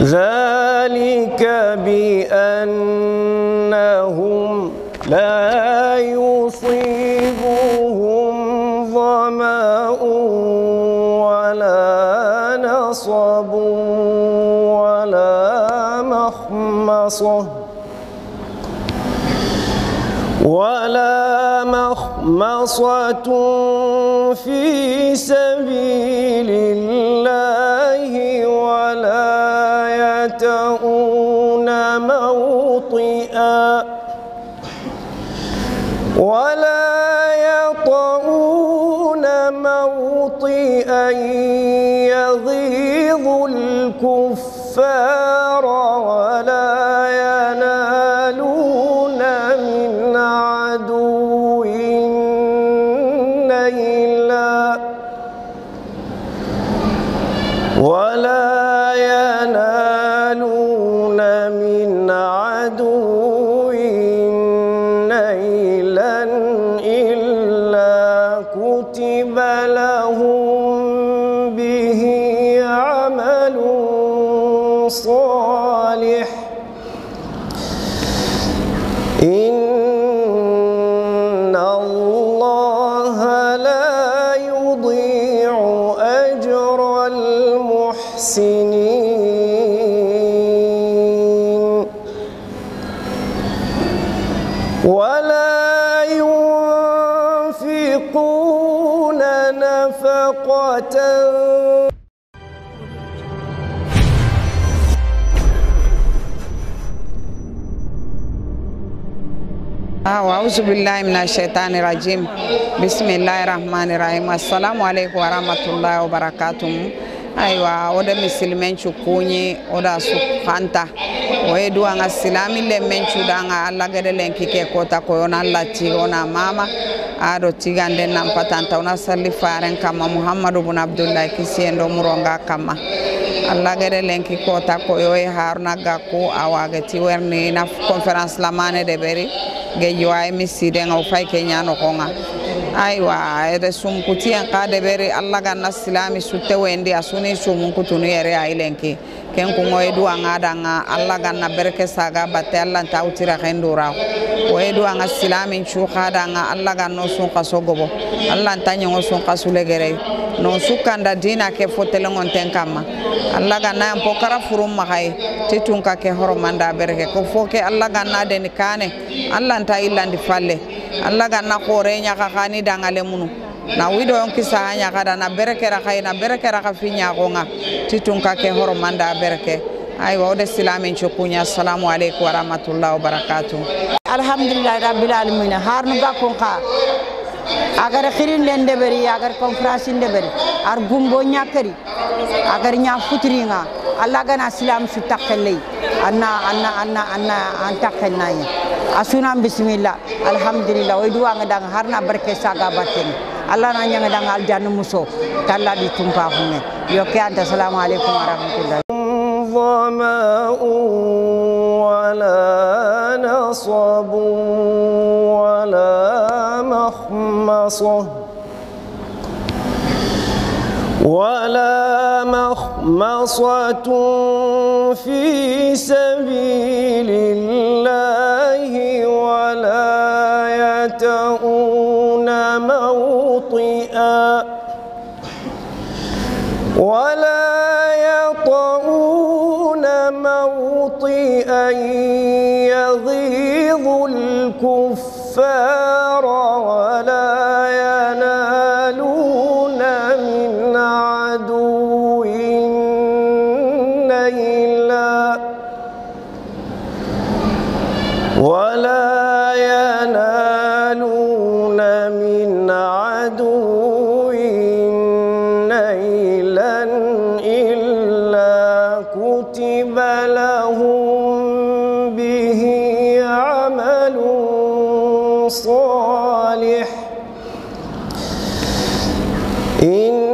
ذلك بأنهم لا يصيبهم ظمأ ولا نصب ولا مخمصة في سبيل الله ولا يطؤون موطئا يغيظ الكفار ولا ينالون من عدو نيلا ولا ينالون من عدو نيلا إلا كتب لهم به عمل صالح إن الله لا يضيع أجر المحسنين ولا ينفقون نفقة أعوذ بالله من الشيطان الرجيم بسم الله الرحمن الرحيم السلام عليكم ورحمة الله وبركاته أيوة وده مسلمين شكوني وده سبحانتا ويدو أنا سلامي لمن شودانا الله قد لنكي كوتا كويونا الله تيغونا ماما ado tigande nampatanta una salli faren kama Muhammadu bun Abdullah kisiendo muronga kama Allah gede lenki kota koyo e Haruna Gakou awage ti werni na conference lamane de beri ge yoay miside ngaw fay ke nyano konga aywa ede sum kuti en ka de beri Allah ganna silami sutte wendi asuni sum kutunu yere ay lenki ken ku ngoy du anga danga Allah ganna berke saga batte Allah ta utira kendura o edu anga silami chu khada anga Allah ganno sun kaso gobo Allah ta nyongo sun kaso legere no sukanda dina ke fotele ngonten kama Allah ganna pokara furum mahay titunka ke horomanda berke ko foke Allah ganna den kane Allah ta illandi falle Allah ganna khore nya khani dangale munu na wido yon kisa hanya kada na berke ra khay na berke ra khafinya gonga titunka ke horomanda berke aywa ode silamin chukunya assalamu alaikum warahmatullahi wabarakatuh alhamdulillah rabbil alamin Haruna Gakou ka agar khirin lende beri agar conference inde beri ar gumbo nyakari agar nya futringa Allah gana silam su takkelle anna anna anna anna an takkelnaya asuna bismillah alhamdulillah way duwa nga dang harna barke saga batten Allah na nyanga dang aljanna muso talla di tumpa hunne yokke anta assalamu alaikum warahmatullahi ظمأ ولا نصب ولا مخمصة في سبيل الله ولا يطؤون موطئا يغيظ الكفار ولا ينالون من عدو نيلا ولا ينالون من عدو نيلا إلا كتب لهم به عمل صالح إن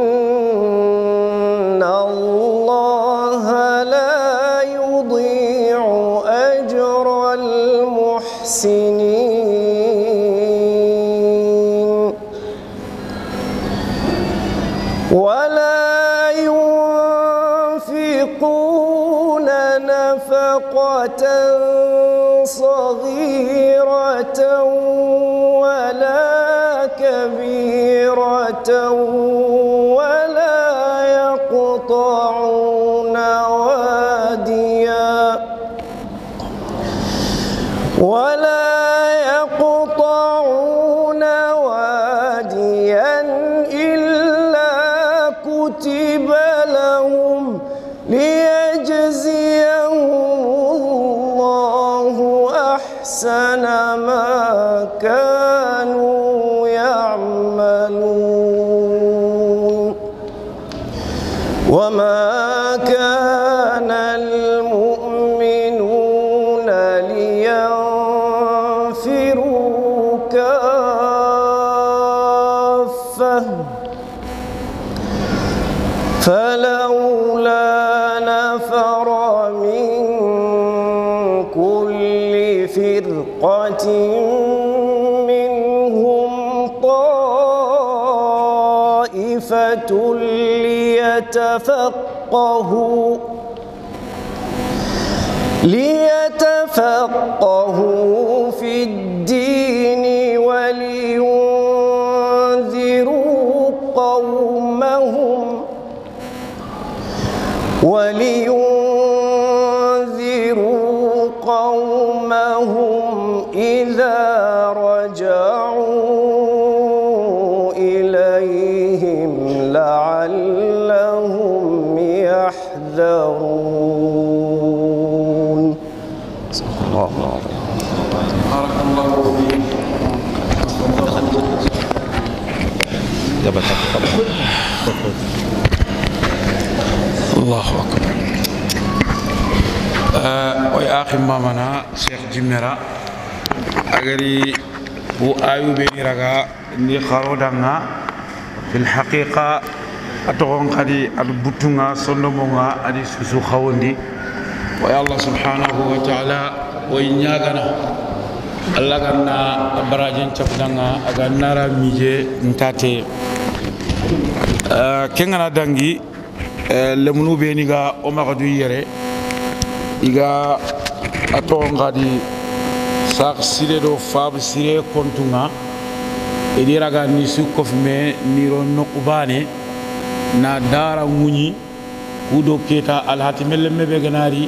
الله لا يضيع أجر المحسنين ولا ينفقون نفقة صغيرة ولا كبيرة ولا يقطعون واديا إلا كتب لهم ليجزيهم الله أحسن ما كانوا يعملون. وما كان المؤمنون لينفروا كافة فلولا نفر من كل فرقة منهم طائفة ليتفقهوا في الدين ولينذروا قومهم إذا رجعوا إليهم لعلهم يحذرون. الله بارك الله فيك. الله أكبر. ويا أخي مامنا شيخ جميرة أجري وآيو بني رجا ني خارودانا في الحقيقة أتوقع قدي البطونا صنمونا أدي سوسو خاوندي ويا الله سبحانه وتعالى وينياغنا الله غنا براجين تشبدانا أغنارا ميجي نتاتي كينغنا دانجي lemunu be ni ga o magadu yere iga aton gadi sak sire do fab sire kontunga e diraga ni su kofme ni ro nokubane na dara nguni kudo keta alhati mellemme be ganari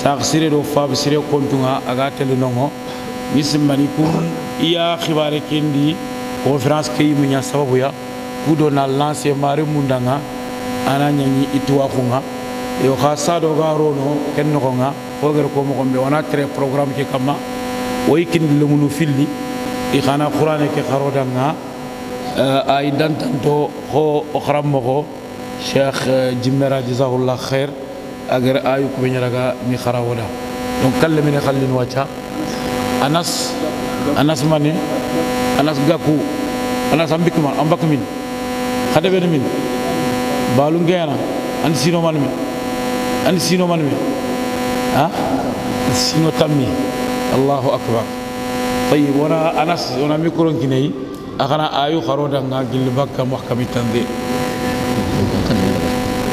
sak sire do fab sire kontunga aga telu nongo misimani kum iya khibare kendi conférence ke yimunya sababu ya kudo na lancer mare mundanga ana ñangi ituwaxunga yo xa sado ga rono ken noxonga foger ko moxonɓe wona tere programme ke kamma woyi kindi lemunu filli i xana xurane ke xarodanga ay dantanto xo o xarammoxo Cheikh Jimmera jasahullah khair agar ayu kuɓe ñaraga ni xarawoda donc kalle mene xallin wacca Anas Anas mane Anas Gakou Anas a mbikma a mbak min xa deɓene min balum gena an sino manmi ha sino tammi Allahu akbar. Tayyib wana Anas wana micro kinay akana ayu kharoda nga gil bakka muhkami tande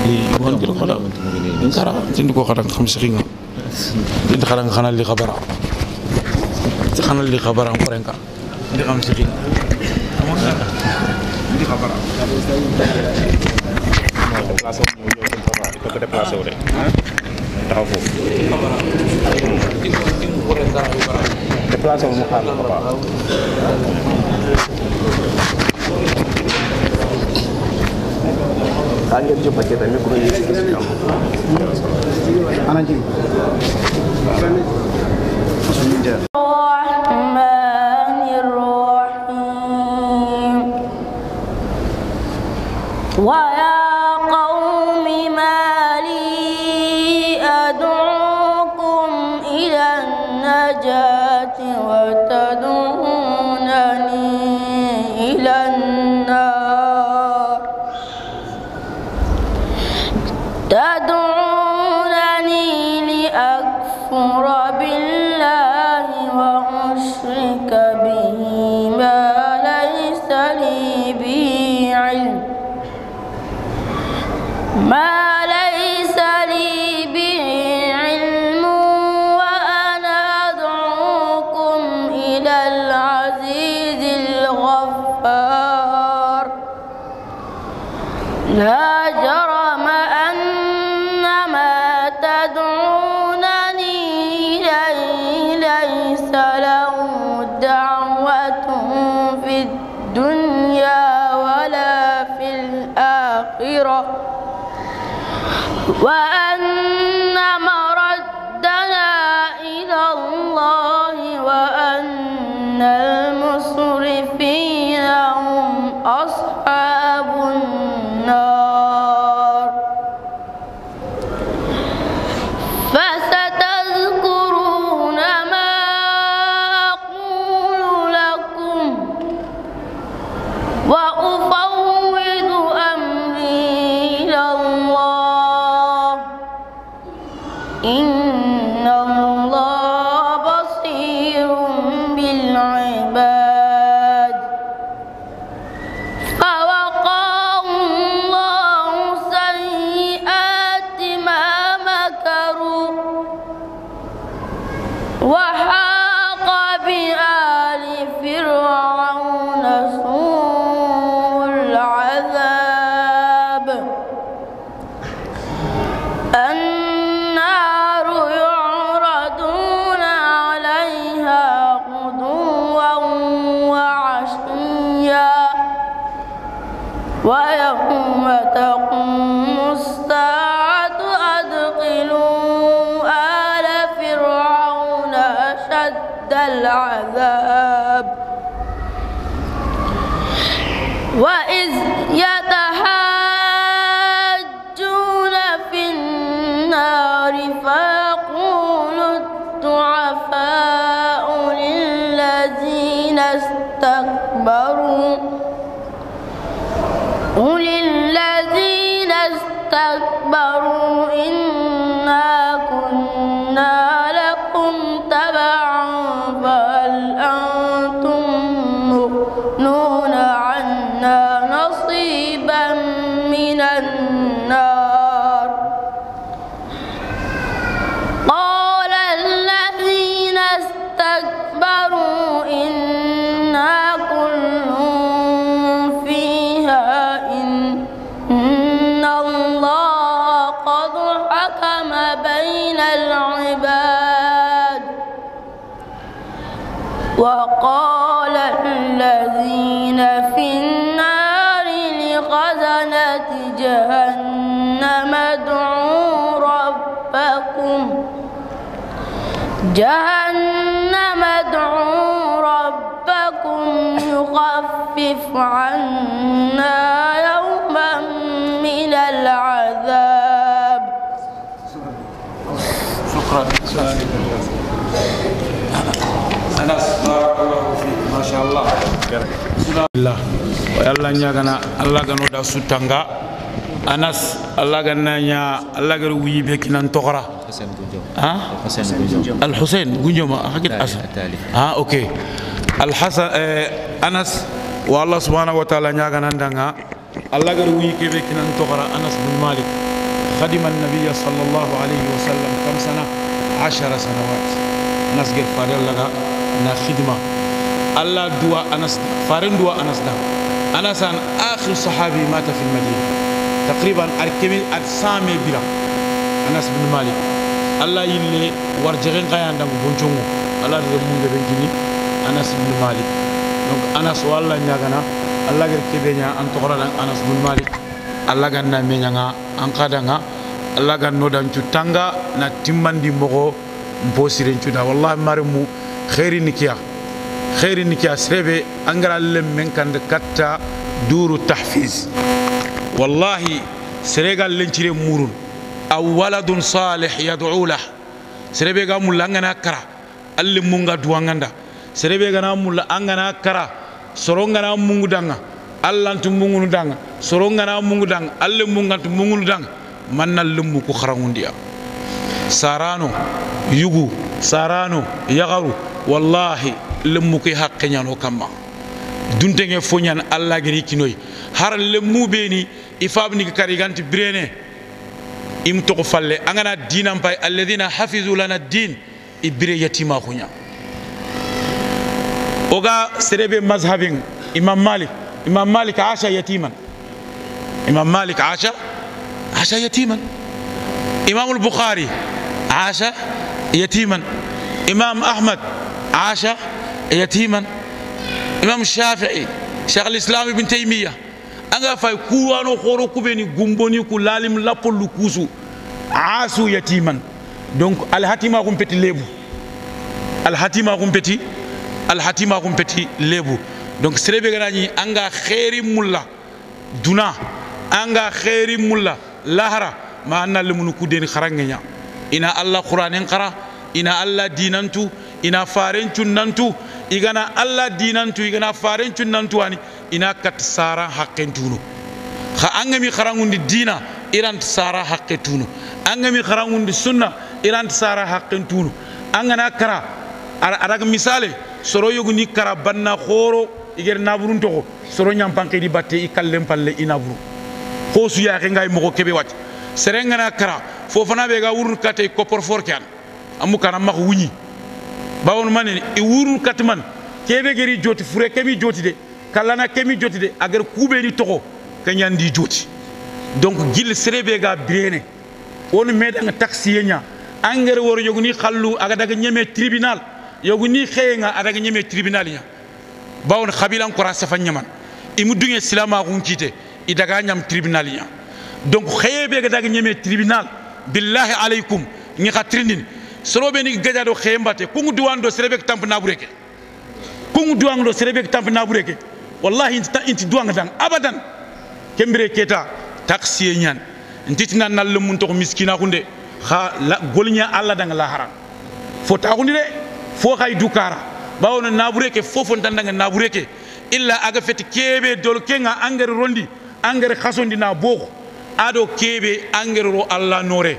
li won gil khoda ngara tindu ko khadan khamsi xinga tindu khadan khana li khabara khana li khabara ngorenka ndi khamsi xinga ndi khabara déplacé wu de taxaw foofu déplacé wu mu xaar la papa. ويا قوم ما لي أدعوكم إلى النجاة وتدعونني إلى النار تدعونني لأكفر بالله وأشرك به ما ليس لي به علم ما ليس لي به وأن مردنا إلى الله وأن المسرفين هم أصحاب النار. فستذكرون ما أقول لكم وأفوض أمري إلى الله إن الله بصير بالعباد. فوقاه الله سيئات ما مكروا وحاق بآل فرعون سوء العذاب. النار يعرضون عليها غدوا وعشيا ويوم تقوم الساعة أدخلوا آل فرعون أشد العذاب. وإذ يتحاجون في النار فيقول الضعفاء للذين استكبروا إنا كنا لكم تبعا فهل أنتم مغنون عنا نصيبا من النار. قال الذين استكبروا إنا كل فيها إن الله قد حكم بين العباد. وقال الذين في النار لخزنة جهنم ادعوا ربكم يخفف عنا يوما من العذاب. شكرا. أنس بارك الله فيك ما شاء الله. الله الله نياغنا الله غنو دا سوتانغا أنس الله غنانيا الله غرو ويبه كنان تخرا. ها الحسين غنجوما حكيت أسن. ها أوكي الحسن أنس والله سبحانه وتعالى نياغنا ندanga الله غرو ويبه كنان تخرا. أنس بن مالك خدم النبي صلى الله عليه وسلم كم سنة؟ 10 سنوات. أنس غير فارل لغا نا خدمة الله دوا أنس فارن دوا أنس دا. أنس أن آخر صحابي مات في المدينة تقريبا أركمل أتسامي بلا. أنس بن مالك الله يلي ورجعين قيان دم بونجونو الله رمون بنجني أنس بن مالك. donc أنس والله نياغنا الله غير كبينيا أن تقرأ أنس بن مالك الله غنا مينيا أنقادنا الله غنو دان تانغا نا تيماندي مغو mposiren cuda wallahi marimu khairi nikiya khairi nikiya srebe angara lem men kand katta duru tahfiz wallahi srega lencire murun aw waladun salih yad'u lah srebe ga mulla ngana kara alle munga duwanganda srebe ga na mulla angana kara soronga na mungu danga allantu mungunu danga soronga na mungu danga alle mungantu mungunu danga manna lummu ko kharangundiya sarano yugu sarano yagaru wallahi lemmu ki hakke nyano kamma duntenge fonyan alla gari kinoy har lemmu beni ifabni kari ganti brene im to falle angana dinam pay alladhina hafizu lana din ibre yatima khunya oga serebe mazhabin imam malik. Imam malik asha yatiman. Imam malik asha yatiman. Imam al-Bukhari عاش يتيما. إمام أحمد عاش يتيما. إمام الشافعي شيخ الإسلام ابن تيمية أنا فاي كوانو خورو كوبيني غومبوني كولالم لابول لكوسو Asu yatiman donc al hatima kum peti lebu al hatima kum peti al hatima kum peti lebu donc serebe ganani anga khairi mulla duna anga khairi mulla lahara ma anna lemunu kudeni kharangenya ina alla qur'anen qara ina alla dinantu ina farencu nantu igana alla dinantu igana farencu nantu ani ina kat sara haqqentunu kha angami kharangundi dina irant sara haqqetunu angami kharangundi sunna irant sara haqqentunu angana kara araga misale soro yoguni kara banna khoro iger naburun to soro nyampanke di batte ikallem palle inaburu khosu ya ngay mo kebe wat serengana kara fofana be ga wurun kate kopor forkan amu kana mak wuñi bawon manen e wurun katman kebe geri joti fure kemi joti de kalana kemi joti de agar kube ni toxo kanyandi joti donc gil serebe ga birene on medanga taxi nya angere wor yoguni khallu aga daga nyeme tribunal yoguni xeyenga adaga nyeme tribunal nya bawon khabilan qura safa nyaman imu dunge silama gun kite idaga nyam tribunal nya donc xeyebe ga daga nyeme tribunal billahi alaykum ni khatrinin sorobe ni gaja do xeyembate kungu duwan do serebe tamp nabureke kungu duwan do serebe tamp nabureke wallahi inti duwan dang abadan kembere keta taxi nyan ntitina nal mun to miskina kunde kha golnya alla dang lahara fo ta kunde fo khay dukara bawon nabureke fofo tandanga nabureke illa aga feti kebe dol kenga angere rondi angere khasondi na bokh ado kebe angere ro alla nore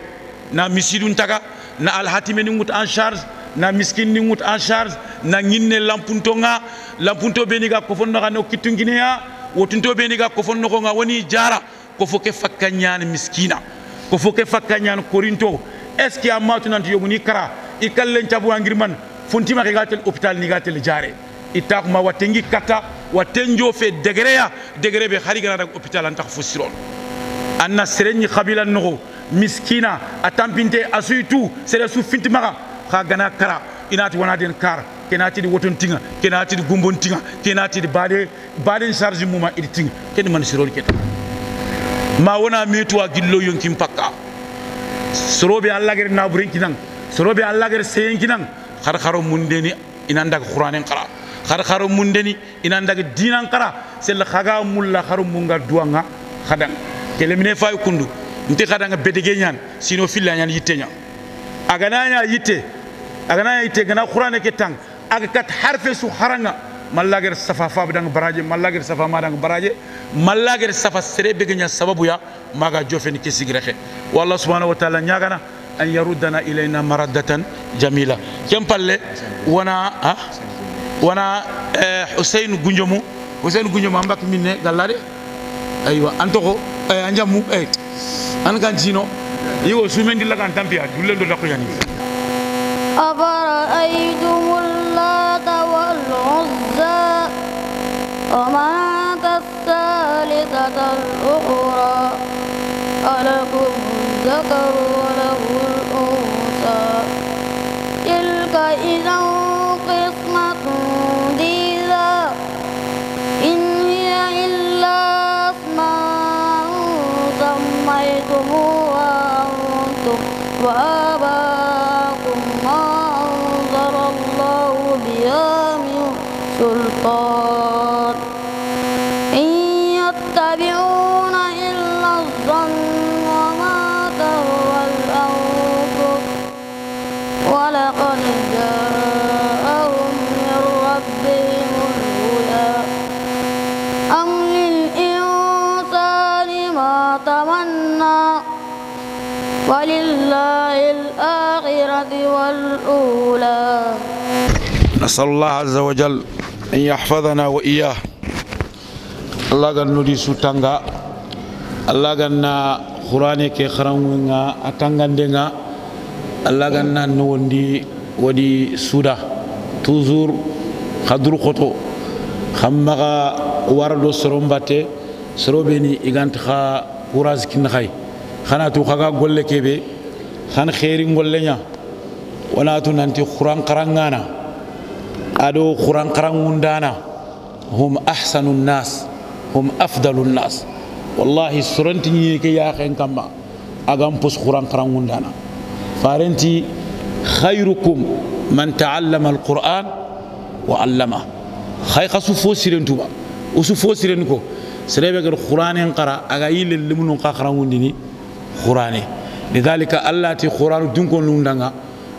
na misidun taga na al hatime ni ngut en charge na miskin ni ngut en charge na nginne lampunto nga lampunto beniga ko fonno ga no kitungineya wotunto beniga ko fonno nga woni jara ko foke fakkanyan miskina ko foke fakkanyan korinto est ce que amatu nanti yoguni kara ikallen tabu angirman fontima ke gatel hôpital ni gatel jare itakuma watengi kata watenjo fe degreya degre be khari gana hôpital anta fusiron anna serenni khabila no miskina atampinte asuitu sere su finti maga kha gana kara inati wana den kar kenati di woton tinga kenati di gumbon tinga kenati di bade bade charge muma idi tinga ken man sirol ket ma wona metu a gillo yonkin pakka sorobe alla ger naburin kinan sorobe alla ger seyen kinan khar kharo mundeni inan dag qur'anen qara khar kharo mundeni inan dag dinan qara sel khaga mulla kharo munga duanga khadang kelemine fay kundu nti khadanga bedege nyan sino filla nyan yitte nyan agana nya yitte agana yitte gana qur'ane ke tang aga kat harfe su haranga mallager safa fa dang baraje mallager safa ma dang baraje mallager safa serebe gnya sababu ya maga jofen ke sigrexe wallahu subhanahu wa ta'ala nyagana an yaruddana ilayna maraddatan jamila kem palle wana ha wana Hussein Gunjomu Hussein Gunjomu ambak minne gallade aywa antoko anjamu an kan jino yigo sumendi la kan tampia dullendo dakko yani أفرأيتم اللات والعزى ومناة الثالثة الأخرى ألكم الذكر وله الأنثى تلك إذا قسمة ضيزى إن هي إلا أسماء سميتموها أنتم وآباؤكم ما أنزل الله بها من سلطان إن يتبعون إلا الظن وما تهوى الأنفس ولقد جاءهم من ربهم الهدى أم للإنسان ما تمنى ولله الآخرة والأولى. نسأل الله عز وجل أن يحفظنا وإياه. الله قال نودي سوتانغا الله قالنا قرآن كي خرانغا أتانغاندينغا الله قالنا نوندي ودي سودا toujours خدر خطو خمغا واردو سرومباتي سروبيني إغانت خا كوراز كنخاي خنا تو خاغا golle kebe xan xeeri golle nya wala tu nanti quran qarangana ado quran qarangundana hum ahsanun nas hum afdalun nas wallahi suranti ni ke ya xen kamma Aga pos Qur'an karangundana farenti khayrukum man ta'allama alquran wa 'allama khay khasu fo sirentuba usu fo siren ko serebe gar Qur'an en qara aga yile limunu ka karangundini Qur'ane lidhalika allati Qur'an dunko nundanga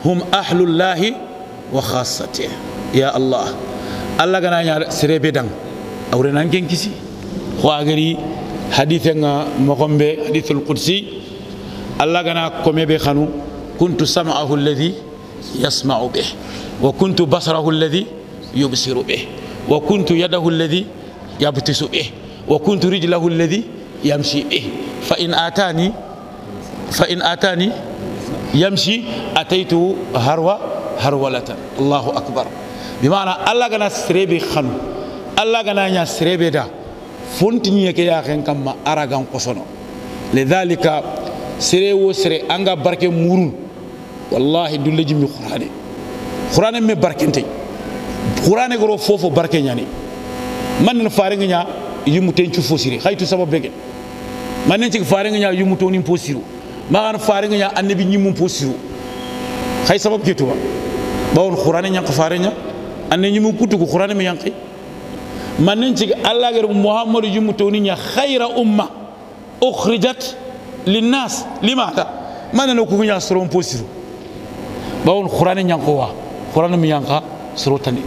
hum ahlullahi wa khassatihi ya Allah Allah gana nya serebe dang awre nan ken kisi ko agari hadithenga mokombe hadithul qudsi Allah gana komebe khanu kuntu sam'ahu alladhi yasma'u bih wa kuntu basarahu alladhi yubsiru bih wa kuntu yadahu alladhi yabtisu bih wa kuntu rijlahu alladhi yamshi bih fa in atani yamshi ataitu harwa harwalatan Allahu akbar bimana Allah gana serebe khanu Allah gana nya serebe da fontinye ke ya xen kamma aragan kosono lidhalika sere wo sere anga barke murun wallahi dulle jimmi qur'ane qur'ane me barkente qur'ane goro fofo barke nyani man faare nya yimu tenchu fosiri khaytu sabab bege man ci faare nya yimu toni posiru ma an faare nya annabi nyimu posiru khay sabab ketuwa bawon qur'ane nya faare nya annabi nyimu kutu qur'ane me yanqi man ci Allah gar Muhammad yimu toni nya khayra umma ukhrijat للناس لماذا؟ ما نلوكو نيا سرون بوسيرو باون قران نيانكوا قران ميانكا سروتاني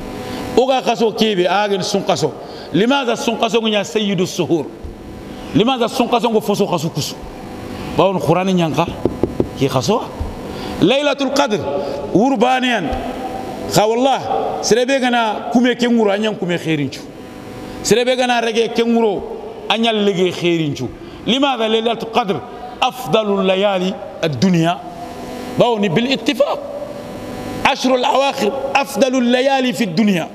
اوغا كاسو كيبي اغن سونكاسو لماذا سونكاسو نيا سيد السهور لماذا سونكاسو فوسو خاسو كوسو باون قران نيانكا كي خاسو ليله القدر وربانيان خا والله سربي غنا كومي كينغورو انيان كومي خيرينچو سربي غنا رغي كينغورو انيال لغي خيرينچو لماذا ليله القدر أفضل الليالي الدنيا باوني بالاتفاق عشر الأواخر أفضل الليالي في الدنيا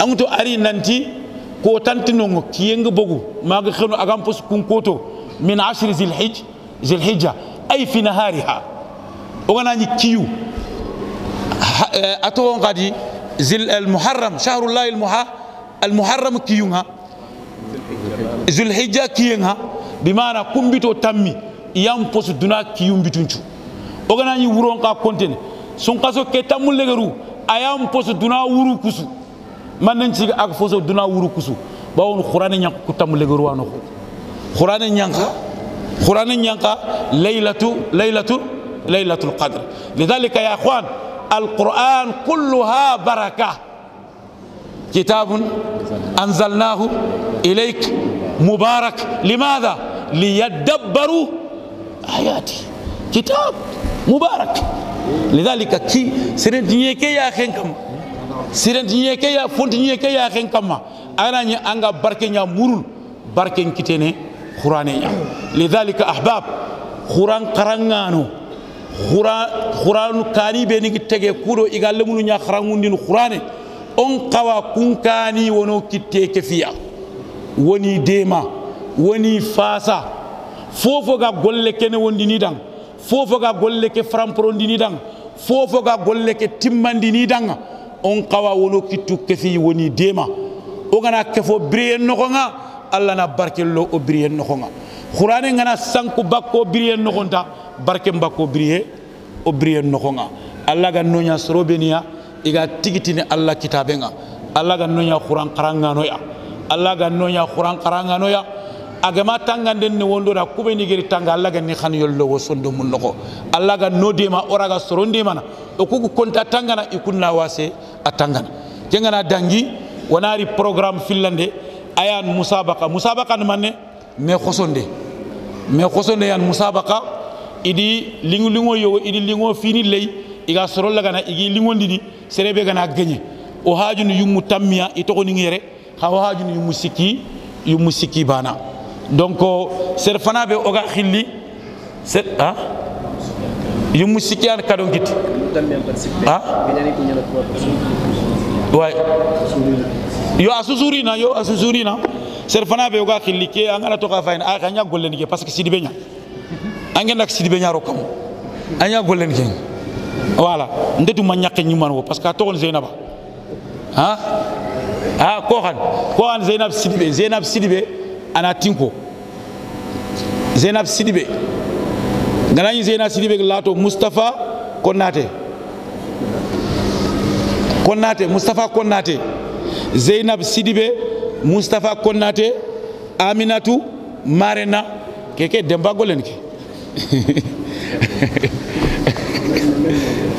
أنتو أري نانتي كو تانتينونغ كينغ بوغو ما خنو أغامبوس كونكوتو من عشر ذي الحج ذي الحجة أي في نهارها وغناني كيو أتوان غادي ذي المحرم شهر الله المحرم كيونها ذي الحجة كيونها بمعنى كمبيتو تامي يام بوس دونا كيوم بيتونچو ogana ni wuron ka kontene sun kaso ke tamul legeru ayam pos duna wuru kusu man ci ak foso duna wuru kusu bawon qur'an nyank ku tamul legeru wano ko qur'an nyanka qur'an nyanka laylatu laylatu laylatul qadr lidhalika ya ikhwan alquran kulluha barakah kitabun anzalnahu ilayk مبارك لماذا ليدبروا آياتي كتاب مبارك لذلك كي سيرنتي يا خنكم سيرنتي يا فونتي يا خنكم انا انغا بركه نيا مورون بركه كيتene قران لذلك احباب قران قرانانو قران كاني بي نيغي تيغي كودو ايغال مونو نيا خرانوندين قران on qawa kunkani wono kitte kefiya woni dema woni fasa fofo ga golle kene wondini dang fofo ga golle ke framprondini dang fofo ga golle ke timmandini dang on qawa wono kittu kefi woni dema o gana kefo briyen noxonga alla na barkello o briyen noxonga xurane ngana sanku bakko briyen noxonta barke bakko briye o briyen noxonga alla ga noña sorobeniya iga tigitini alla kitabenga alla ga noña xuran qaranganoya Allah ga nonya Qur'an qarangano ya agama tanganden ne wondo da kube ni geri tanga Allah ga ni khan yollo wo sondo mun noko Allah ga nodema oraga soronde mana o kuku konta tangana ikunna wase atangana kengana dangi wonari programme fillande ayan musabaqa musabaqa manne me khosonde yan musabaqa idi lingu lingo yo idi lingo fini ley iga soro lagana igi lingondini serebe gana gagné o haajunu yummu tammiya itoko ni ngere xawa haajunu yummu sikki bana donc ser fana be oga khilli ser ha yummu sikki an kadon kiti ha way yo asusurina ser fana be oga khilli ke angana to ka fayin a ka nya gollen ke parce que sidibe nya angenda ak sidibe nya rokam anya gollen ke voilà ndetu ma nyakke nyuman wo parce que to on Zeynaba ha ha ko han Zeynab Sidibe ana tinko Zeynab Sidibe Ganani Zeyna Sidibé lato Mustafa Konate. Konate Mustafa Konate. Zeynab Sidibé Mustafa Konate Aminatou Marena keke Demba Golen ke.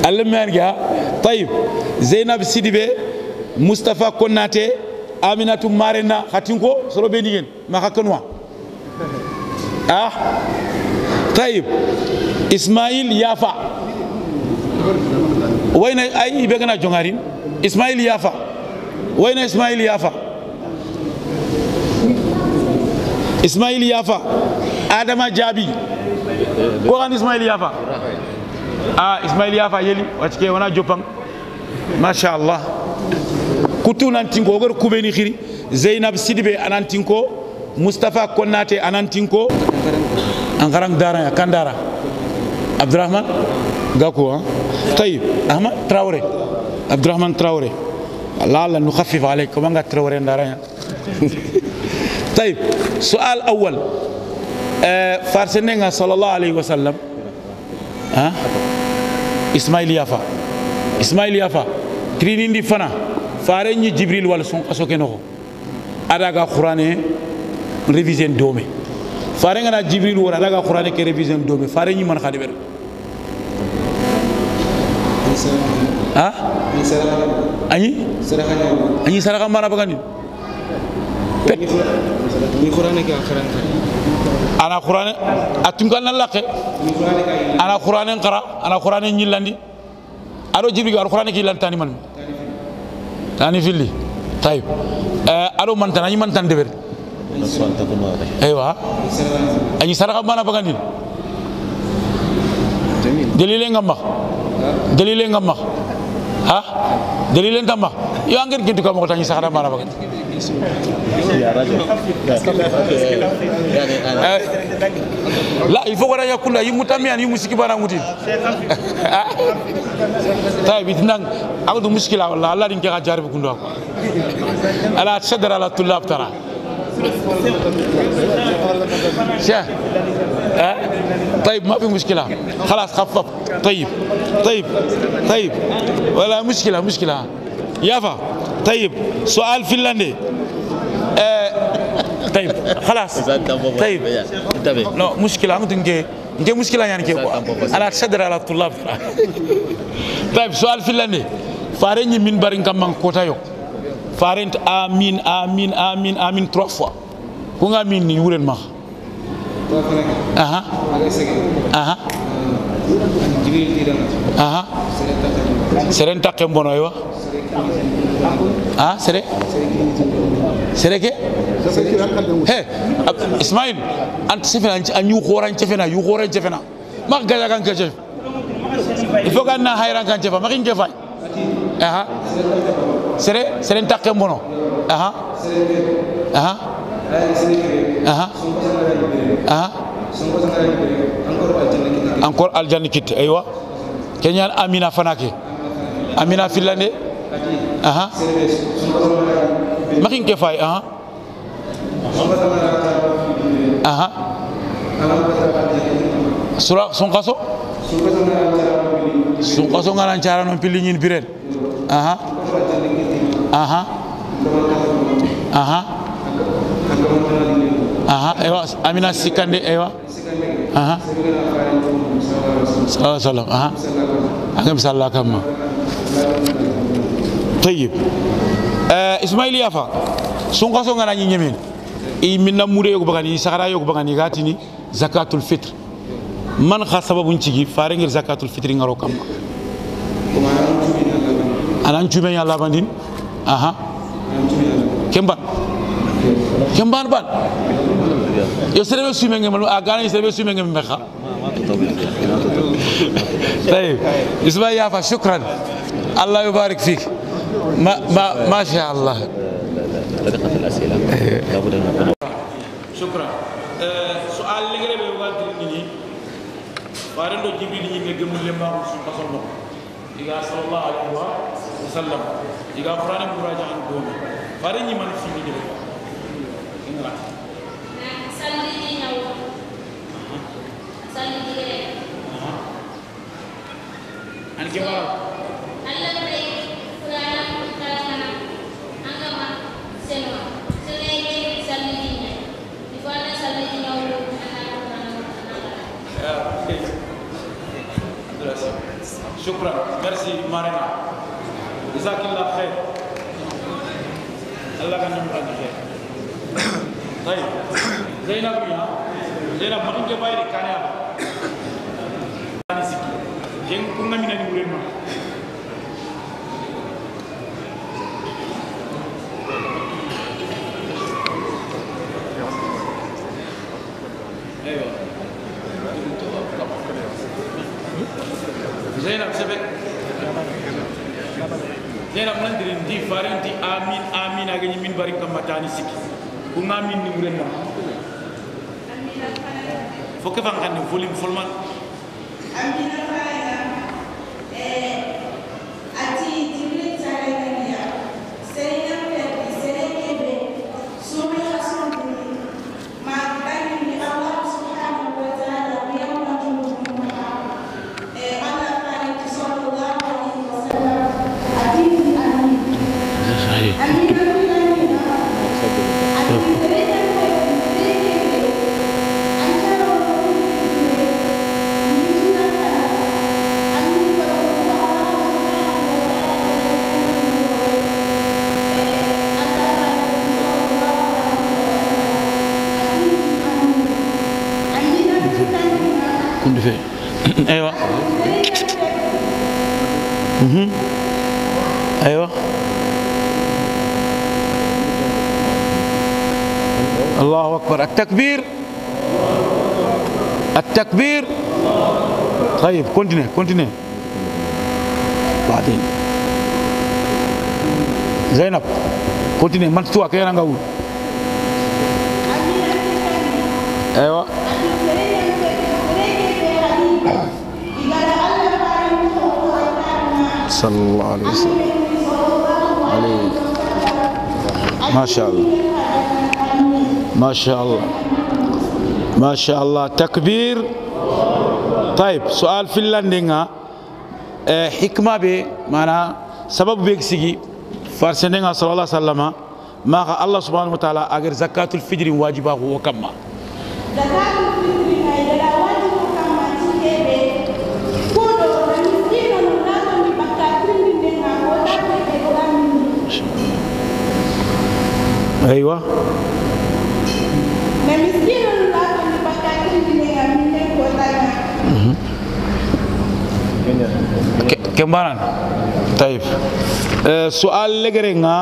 Allemanga tayib Zeynab Sidibé Mustafa Konate Aminatou Marena khatinko soro be nigen ma khakanwa ah tayib Ismail Yafa wayna ay be gana jongarin Ismail Yafa wayna Ismail Yafa Ismail Yafa Adama Jabi ko an Ismail Yafa ah Ismail Yafa yeli wacike wana jopang masha Allah kutu nantinko ogor kubeni khiri Zeynab Sidibé anantinko Mustafa Konate anantinko angarang dara ya kandara Abdurrahman Gakou ha طيب Ahmad Traoré Abdurrahman Traoré لا نخفف عليك كمان Traoré ndara طيب سؤال أول فارسنينغا صلى الله عليه وسلم ها Ismail Yafa Ismail Yafa trinindi fana farenyi Jibril wal son kasoke no adaga Qur'ane réviser dome farenga na Jibril wala adaga Qur'ane ke réviser dome farenyi man khadi ber ha ani ani saraka mana bagani ni Qur'ane ke akhiran ana Qur'ane atungal na lakke ana Qur'ane qara ana Qur'ane nyillandi ado Jibril al Qur'ane ki lantani man tani filli tayib ado man tan ani man tan deber aywa ani saraka mana bagandi dalile ngam dalile ngam ha dalile ngam yo angir kintu kam ko tani saraka mana bagandi يا رجل لا il faut que yakunda yimutami an yimusiki bana nguti طيب itnan agdu mushkila والله الله dinke ga jarib kundo ko ala tshadar ala tullab tara شاه طيب ما في مشكلة خلاص خفف طيب طيب طيب ولا مشكلة مشكلة يافا طيب سؤال فنلندي طيب خلاص طيب لا مشكلة انت انت مشكلة يعني كيف انا اتشدر على الطلاب طيب سؤال فنلندي فارني من بارين كمان كوتايو فارنت امين امين امين امين 3 fois كونغا مين ني ورن ما اها اها اها سرين تاكم بونو ايوا ها سري سري كي هي اسماعيل انت سيفنا ان يو خوران تفنا يو خوران تفنا ما غا كان كجف il faut qu'on a hayran kan tefa ma kin kefay aha sere sere takke mbono aha aha aha aha encore aljanna kit aywa kenyan amina fanake amina filande aha ma kin kefay aha aha sura son kaso ngana cara non pili nyin biren aha aha aha aha aywa amina sikande aywa aha sallallahu alaihi wasallam aha angam sallallahu kamma طيب ismail yafa son kaso ngana nyi nyemen i minna mure yogo bagani sakara yogo bagani gatini zakatul fitr man kha sababu ncigi farengir zakatul fitri ngaro kamma anan cume ya labandin aha kemban kemban ban yo serebe sume ngem a gana serebe sume ngem mekha طيب اسمع يا شكرا الله يبارك فيك ما ما ما شاء الله طريقة الأسئلة لابد أن نكون شكرا سؤال اللي غير بيوغال فارندو جبريل ني گمul lemba su basol iga sallallahu alaihi wa sallam iga qur'an muraja an gomi fare ñi man fi ni de salli ñaw salli An ke ba Allah dai qur'ana karana angama seno sene ke salli ni fana salli ni nyawlo ana شكرا merci marina جزاك الله خير الله كان يمكن خير طيب زينب يا زينب ما كنت بايري كان يا سيكي جن كنا من نقول ما ايوه زينب سبك زينب نندري دي فارنتي امين امين اغني من بارين كم تاني سيكي كنا من نقول ما فكيف كان فولم فولمان ايوه ايوه الله اكبر التكبير التكبير طيب continue continue بعدين زينب continue ما تتوقع كي انا ايوه صلى الله عليه وسلم عليه ما شاء الله ما شاء الله ما شاء الله تكبير طيب سؤال في اللندنة حكمة ب معنا سبب بيكسي فارسنين صلى الله عليه وسلم ما الله سبحانه وتعالى أجر زكاة الفجر واجبة هو كما زكاة الفجر هي واجب كما تكبر ايوه كم باران طيب سؤال لغرينا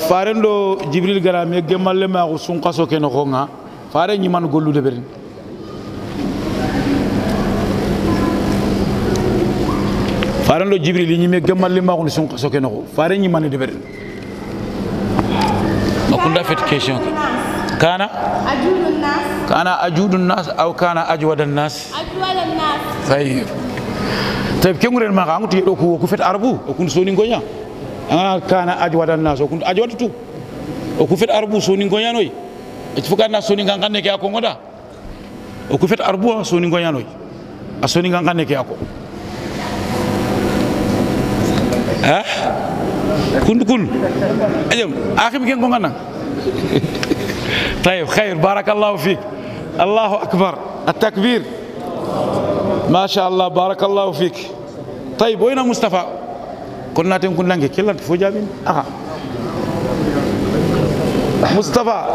فارندو جبريل غرامي گمال ما ko sun kaso ke no gonga fare ñi man gollu de berin farendo jibril ñi me gëmal ma ko sun kaso ke no fare ñi man de berin ما كنا في question كان أجود الناس كان أجود الناس أو كان أجود الناس أجود الناس طيب طيب كم غير ما عم تيجي أكو أكو فت أربو أكون سوني غنيا أنا كان أجود الناس أكون أجود تو أكو فت أربو سوني غنيا نوي إتفكر الناس سوني غنيا نكى أكو غدا أكو فت أربو سوني غنيا نوي أسوني غنيا نكى أكو ها كن كن أجم آخر مكان كنا طيب خير بارك الله فيك الله أكبر التكبير ما شاء الله بارك الله فيك طيب وين مصطفى كنا تكون لانك كلا تفوجا بين أها مصطفى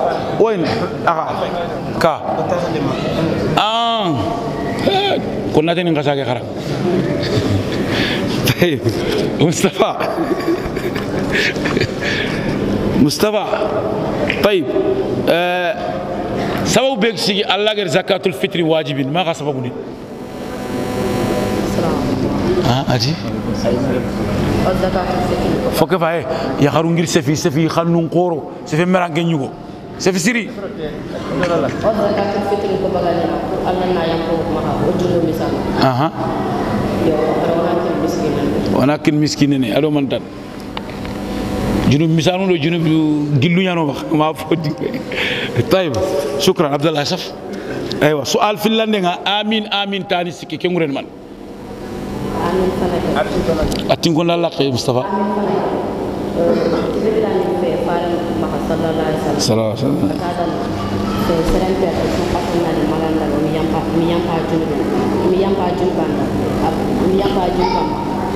وين أها كا كنا تنين خرا طيب مصطفى مصطفى طيب سبب بيكسي الله غير زكاة الفطر واجب ما غا سبب ني اجي فوك فاي يا خارون غير سفي سفي خنون قورو سفي مران كنيغو سفي سيري زكاة الفطر كو باغالنا الله نا يامو ما او مثال اها ولكن مسكينني الو من تان جنوب مسانو لو جنوب جلو يانو ما فودي طيب شكرا عبد الله شف ايوه سؤال في لندن امين امين تاني سكي كنغرن من Atingona la kay Mustafa. Sallallahu alaihi wasallam.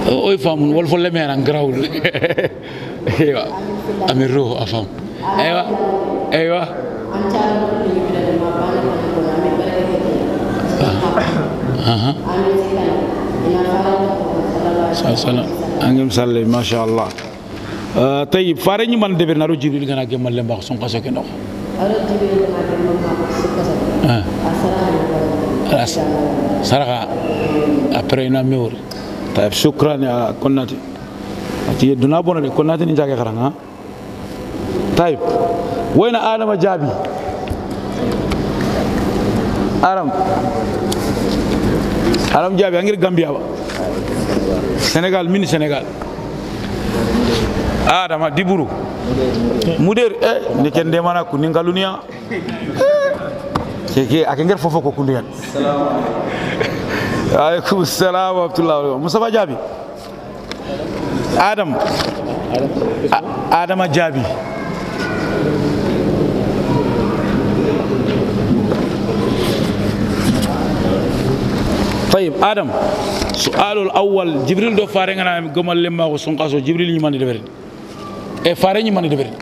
Oy famun wal fo lemena grawul. Aywa. Amiru afam. Aywa. Aywa. Aha. Sallallahu angem salle ma sha Allah. طيب فارني من دبر نارو جبريل غنا گمال لمبا سون قاسو كنو ارو جبريل غنا گمال لمبا سون قاسو سرقه après na meur. طيب شكرا يا كناتي اتي دونا بون كناتي نجاك خرanga. طيب وين ادم جابي ادم ادم جابي angir Gambia ba Sénégal mini Sénégal Adama Diburu Muder ni kende mana ku ningalunia keke akenger fofo ko kundian. Alaykum salam wa rahmatullah. Mustafa Jabi Adam Adama Jabi طيب آدم سؤال الأول جبريل دو فارغنا گمال لما ko sunqaso Jibril ñi man de e fare ñi man de beri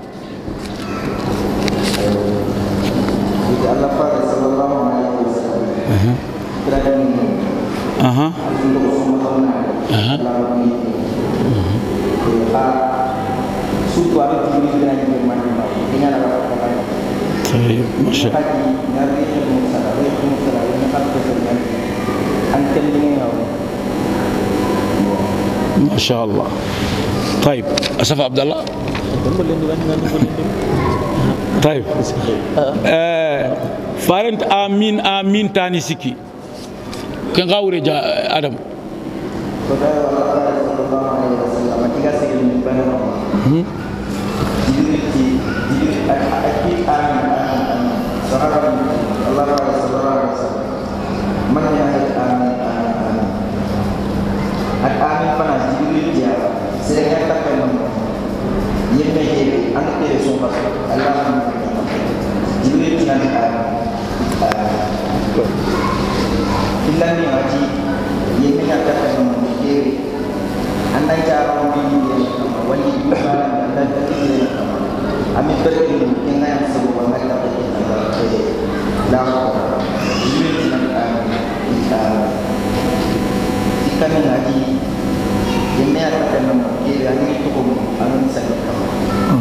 Allah fare sallallahu alaihi wasallam. Aha. Aha. طيب ما شاء ما شاء الله. طيب أسف عبد الله. طيب فارنت آمين آمين تاني سكي كن غاوري جا آدم.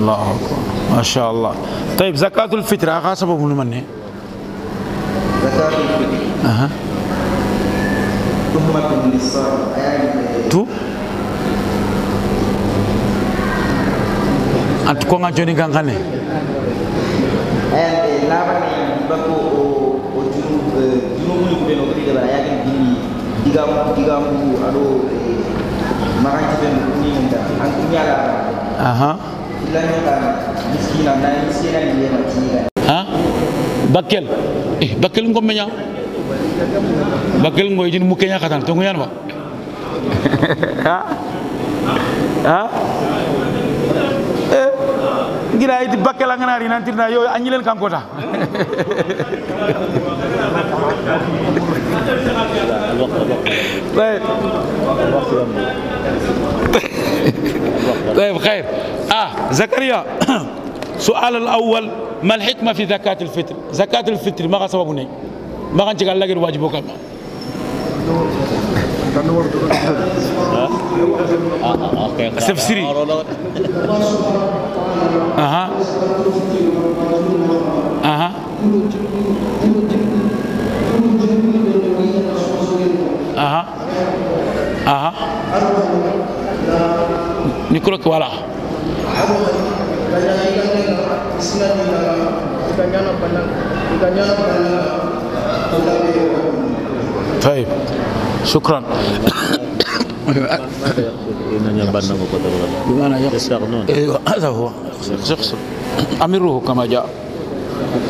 الله أكبر ما شاء الله. طيب زكاة الفطر خاصة بمن؟ زكاة الفطر أها تهمة للصائم تو أنت كون أجوني كان كان أها ها bakel bakel ngom menya bakel ngoy jin mukenya khatan to ngoyan ba ha ha ngira iti bakel ngana ri nantirna yo anyilen kankota. طيب طيب خير. زكريا سؤال الأول ما الحكمة في زكاة الفطر؟ زكاة الفطر ما سببني ما كان تقال لك الواجب كما تفسيري. أها أها أها أها نقولك ولا طيب شكرا. بمعنى يستغنون. ايوه هذا هو يقصد امروه كما جاء.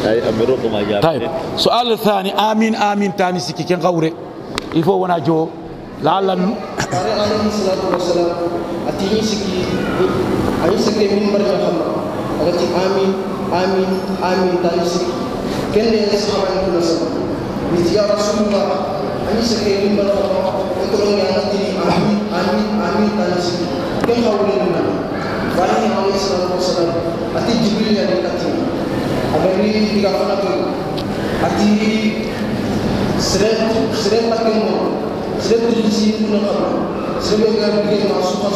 امروه كما جاء. طيب السؤال الثاني امين امين تاني سكي كان غوري يفو وانا جو لعل Pare alayhi salatu wassalam atini siki ayi sike min barja xamma agati amin amin amin tani siki kende sahaba ni sama ni ya rasulullah ayi sike min barja xamma ko ngi anati amin amin amin tani siki ken xawle na pare alayhi salatu wassalam ati jibril ya dikati agari diga fana ko ati seret seret takemo seret dilisi na xamma sebe ga bi ma sufa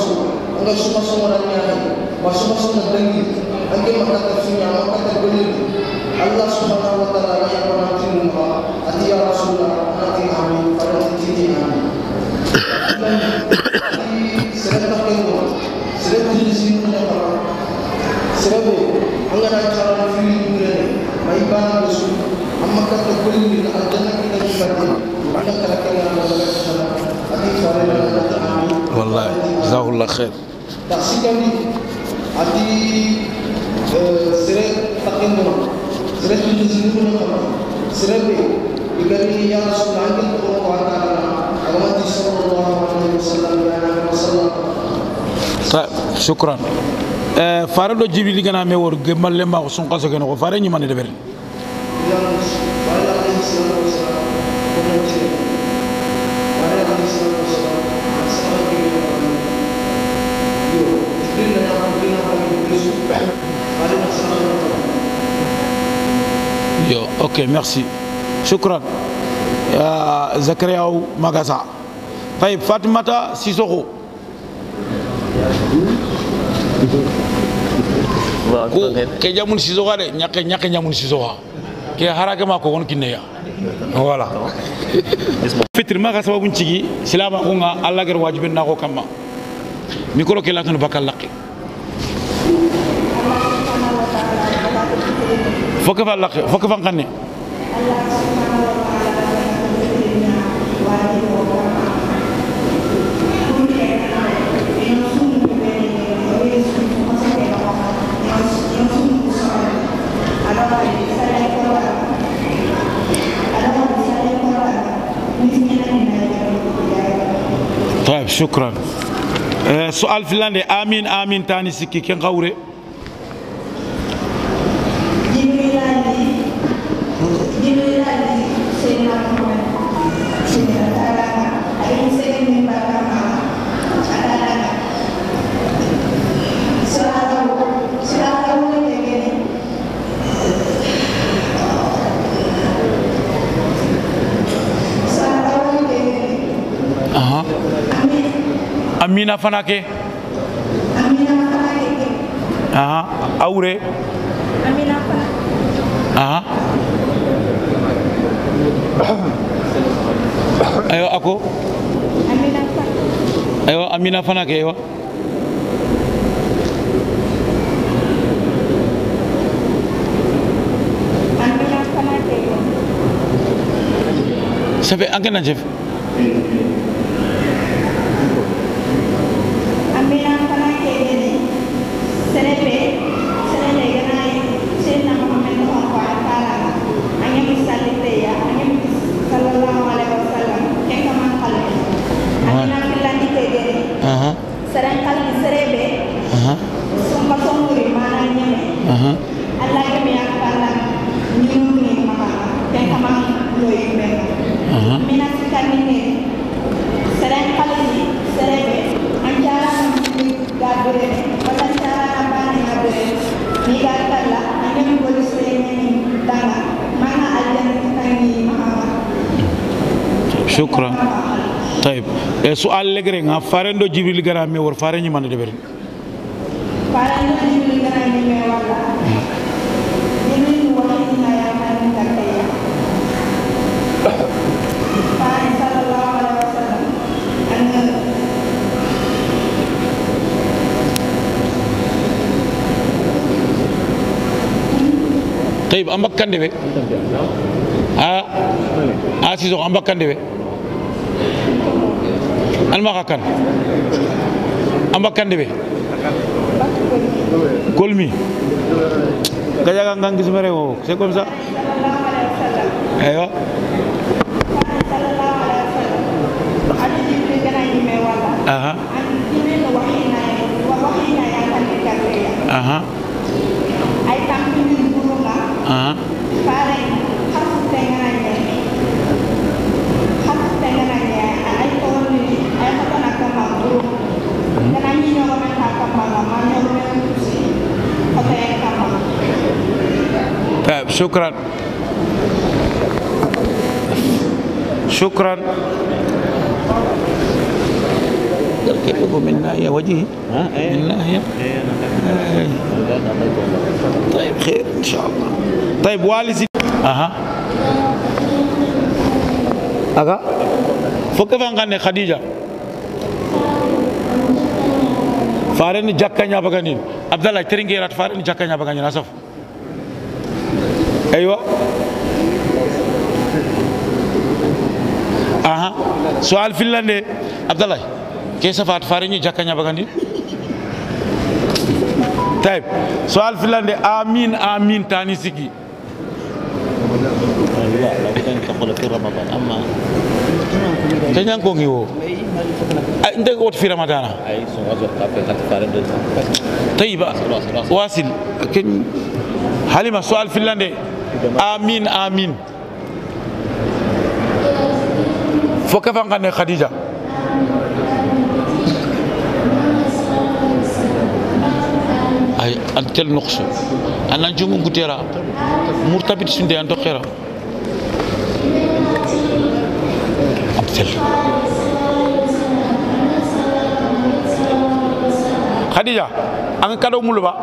nga sufa so wala ñaan ma sufa so na dangi anke makata sunya makata golil Allah subhanahu wa ta'ala ya mana tinuma ati ya rasulullah ati amin pada titi amin seret takemo seret dilisi na xamma sebe anga na cara fi ni may bana su amma kata golil aljanna kita ci والله جزاه الله خير. تحسيكني أتي سرت تقيمنا سرت تجزينا سرت يقولي يا رسول الله أمتي صلى الله عليه وسلم يا رسول الله. طيب شكرا. فارلو جبريل كان ميور جمال لما وسون قصة كانوا فارني ما ندبر. Yo, ok, merci. Shukran. Zakaria Magaza. طيب Fatimata Sissoko. Ko ke jamun Sissoko de ñaké ñaké jamun Sissoko. Ke haraka ma ko won kineya. Voilà. Fitr ma sababu cigi silama ko nga Allah gar wajibin na ko kamma. Micro ke la tan bakal laqi. Foka fa laqi foka fa ngane. طيب شكرا. سؤال فلان امين امين تاني سكي كن غوري. Amina Fanake. Amina Fanake. Aha, Aure. Amina Fanake. Aha. Ayo ako. Amina Fanake. Ayo Amina Fanake ayo. Amina Fanake. Ça fait un chef. شكرا. طيب سؤال لغري فارندو جبريل غرامي ور فارني مان دبرين. فارندو جبريل غرامي مي ولا جبريل وحينا يا مان تكيا. فارن صلى الله عليه وسلم أن طيب أم بكان دبي؟ سيزو أم بكان دبي؟ Alma kan amba kandebe kolmi gajaga ngang gismere wo c'est comme ça ayo. Aha. Aha. Aha. طيب شكرا شكرا. كيف يقول من ناحية وجهي؟ من ناحية؟ طيب خير إن شاء الله. طيب والي أها أها فكيف أنغني خديجة؟ فارني جاكانيا بغانين عبد الله ترينغي رات فارني جاكانيا بغانين أسف. أيوة أها سؤال فنلندي عبد الله كيف فات فارني جاكانيا بغانين؟ طيب سؤال فنلندي آمين آمين تاني سيكي. لا لابد أن تقول في رمضان أما كنيان كونغيو أنت قلت في رمضان. طيب واصل كن حليمة سؤال فنلندي آمين آمين فكيف أنغني خديجة؟ أي أنت النقص أنا نجوم كتيرا مرتبط سندي أنت خيرا أمثل خديجة أنا كادو مولبا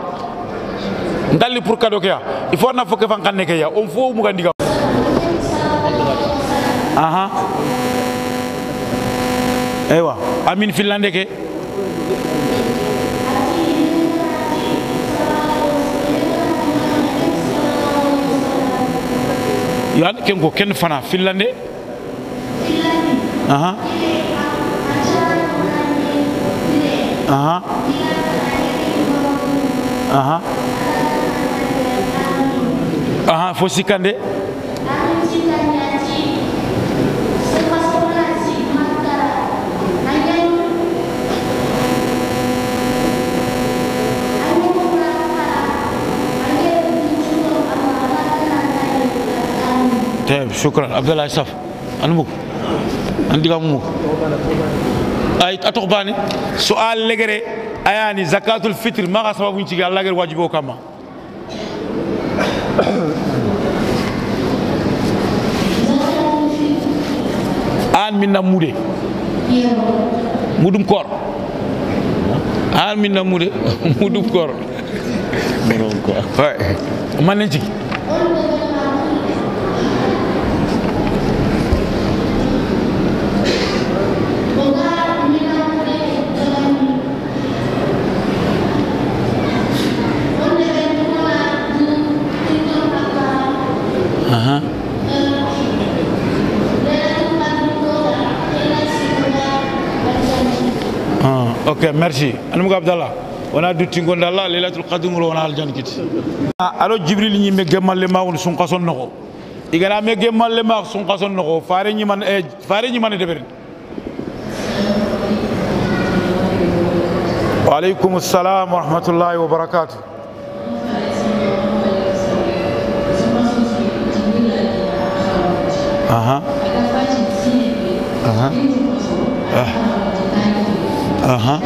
ndali pour cadeau kia il faut na foke fan kanne kia on faut mu gandiga aha aywa amin finlande ke yan ken ko ken fana finlande aha aha aha aha fo sikande طيب شكرا عبد الله يسف انا عندي مو اي اتوخباني سؤال لغري اياني زكاة الفطر ما سبب نتي الله غير واجبو كما an min na mude mudum kor an min na mude mudum kor ouais man nañ ci aha ok merci anum Abdallah wona dutti gondalla lailatul qadr wona aljan kiti alo jibril ñi me gemalle ma won sun qason noko igana me gemalle ma sun qason noko faare ñi man e faare ñi man deberin wa alaykum assalam wa rahmatullahi wa barakatuh. Aha aha aha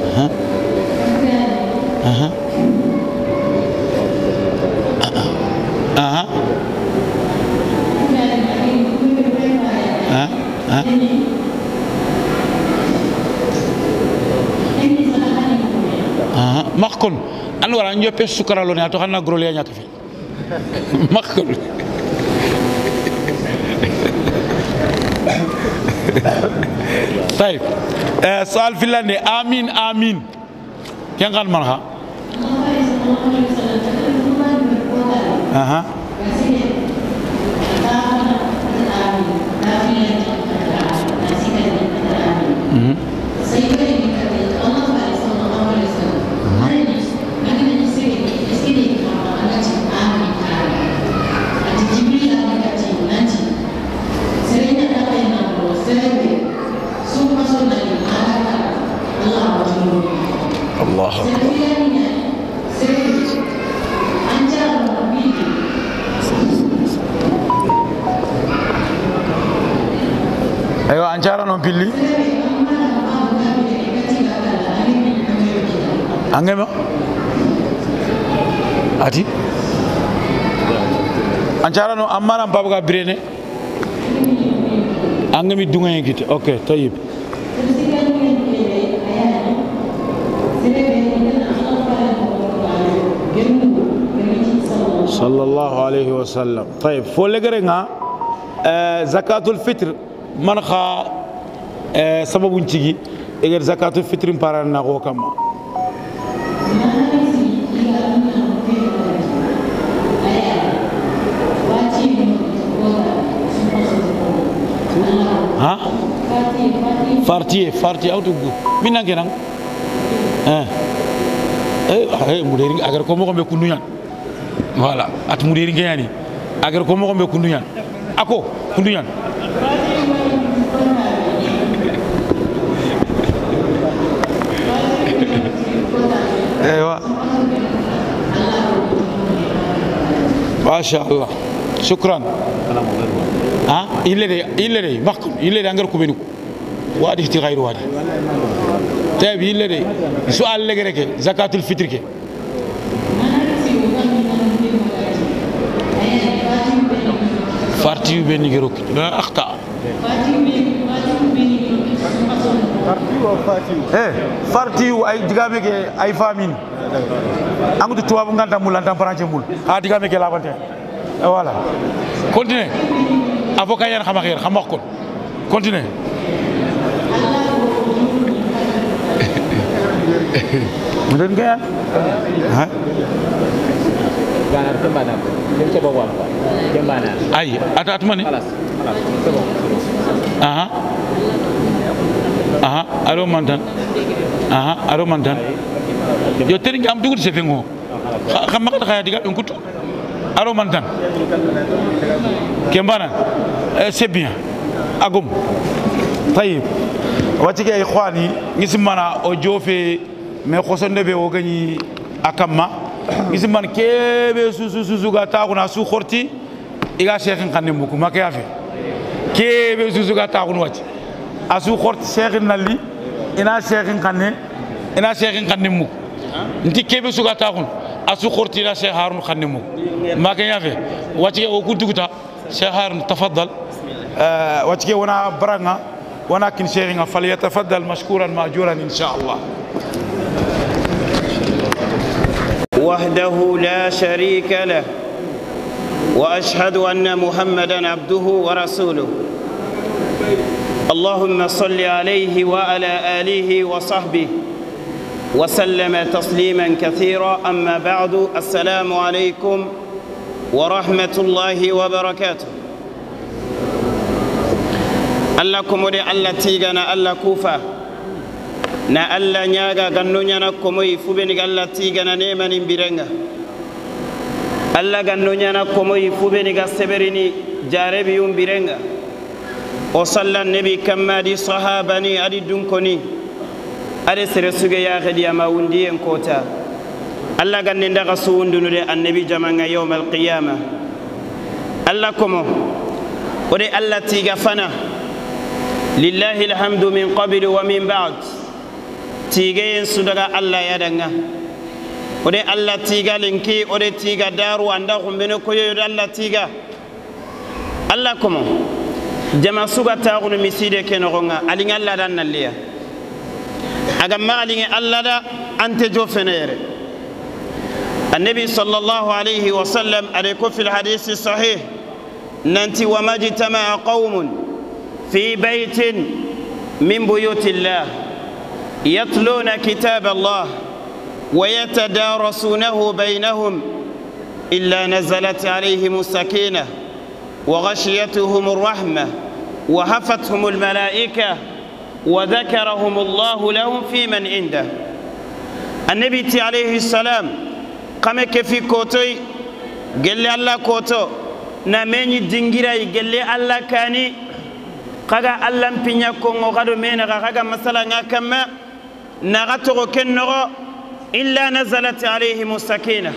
aha aha aha aha aha makon an wara njope sukara lo ne ato xana grolé ñaka fi makon طيب سؤال فنلندي آمين آمين كان قال مرها أها أكبر. أيوة أنشارا نون بيلي أنجما أتي أنشارا نون أمارا بابا بريني أنجمي دونga يجيت أوكي طيب. صلى الله عليه وسلم. طيب فولغرنا زكاة الفطر من خا سبب نتيجي إذا زكاة الفطر بارنا هو كما ها فارتي فارتي أو تقول مين أنكنا ها إيه مديرين أجر كم كم بيكونوا voilà at mudiri ngani agar ko mo be kunduyan ako kunduyan ايوه ما شاء الله شكرا. ها الا لي مخكم الا لي انغر كوبينو وادي تي غير وادي. طيب الا لي سؤال لك زكاة الفطر كي فارتي بين غيروك لا اخطا eh farti ay digame ke ay famine angutu tuwabu nganta mul anta branche mul ha digame ke labante voilà continue avocat yan xama xer xam wax kon continue mu den gayan ha ganar kembana dem ca bawam kembana ay ata atmani خلاص خلاص c'est bon aha aha aro mantan aha aro mantan yo teri am dugut se fengo xam ma khaya diga dum kutu aro mantan kembana c'est bien agum tayib wati ke ikhwani ngisimana o jofe me khosonde be o gani akamma ngisiman kebe susu susu ga taxuna su xorti iga cheikhin xanne muku make afe kebe susu ga taxun wati asu xorti cheikhin nalli ina cheikhin xanne ina cheikhin xanne muku nti kebe suga taxun asu xorti ina cheikh harun xanne muku make afe wati ke o kuntuguta cheikh harun tafaddal wati ke wona baranga wona kin cheikhinga falyatafaddal mashkuran majuran insha Allah. وحده لا شريك له وأشهد أن محمدا عبده ورسوله اللهم صل عليه وعلى آله وصحبه وسلم تسليما كثيرا. أما بعد، السلام عليكم ورحمة الله وبركاته. الله كمودي الله تيغانا الله كوفا na alla ñaaga ganno ñana komoyi fubeni ga alla tigana nemanin birenga alla ganno ñana komoyi fubeni ga seberini jarebiyum birenga o salla nabi kamma di sahabani adi dunkoni ade sere suge yaxedi ama wundiyen kota alla ganne ndaxa suwundunude annabi jamanga yawm alqiyama. Alla komo ode alla tiga fana lillahi alhamdu min qablu wa min ba'd tigeyen sudaga alla yadanga ode alla tiga linki ode tiga daru anda xumbene koyoyo alla tiga alla komo jama suga taxunu miside ke noxonga alinga alla da nalliya aga ma alinge alla da ante jo fene yere. النبي صلى الله عليه وسلم عليكم في الحديث الصحيح ننتي وما اجتمع قوم في بيت من بيوت الله يتلون كتاب الله ويتدارسونه بينهم إلا نزلت عليهم السكينة وغشيتهم الرحمة وحفتهم الملائكة وذكرهم الله لهم في من عنده. النبي عليه السلام قام كفي كوتوي قال لي الله كوتو نامني دينغيراي قال لي الله كاني قال الله مبينيا كونغو غادو مينا غاغا مثلا كما نغاتو كنغو إلا نزلت عليهم السكينة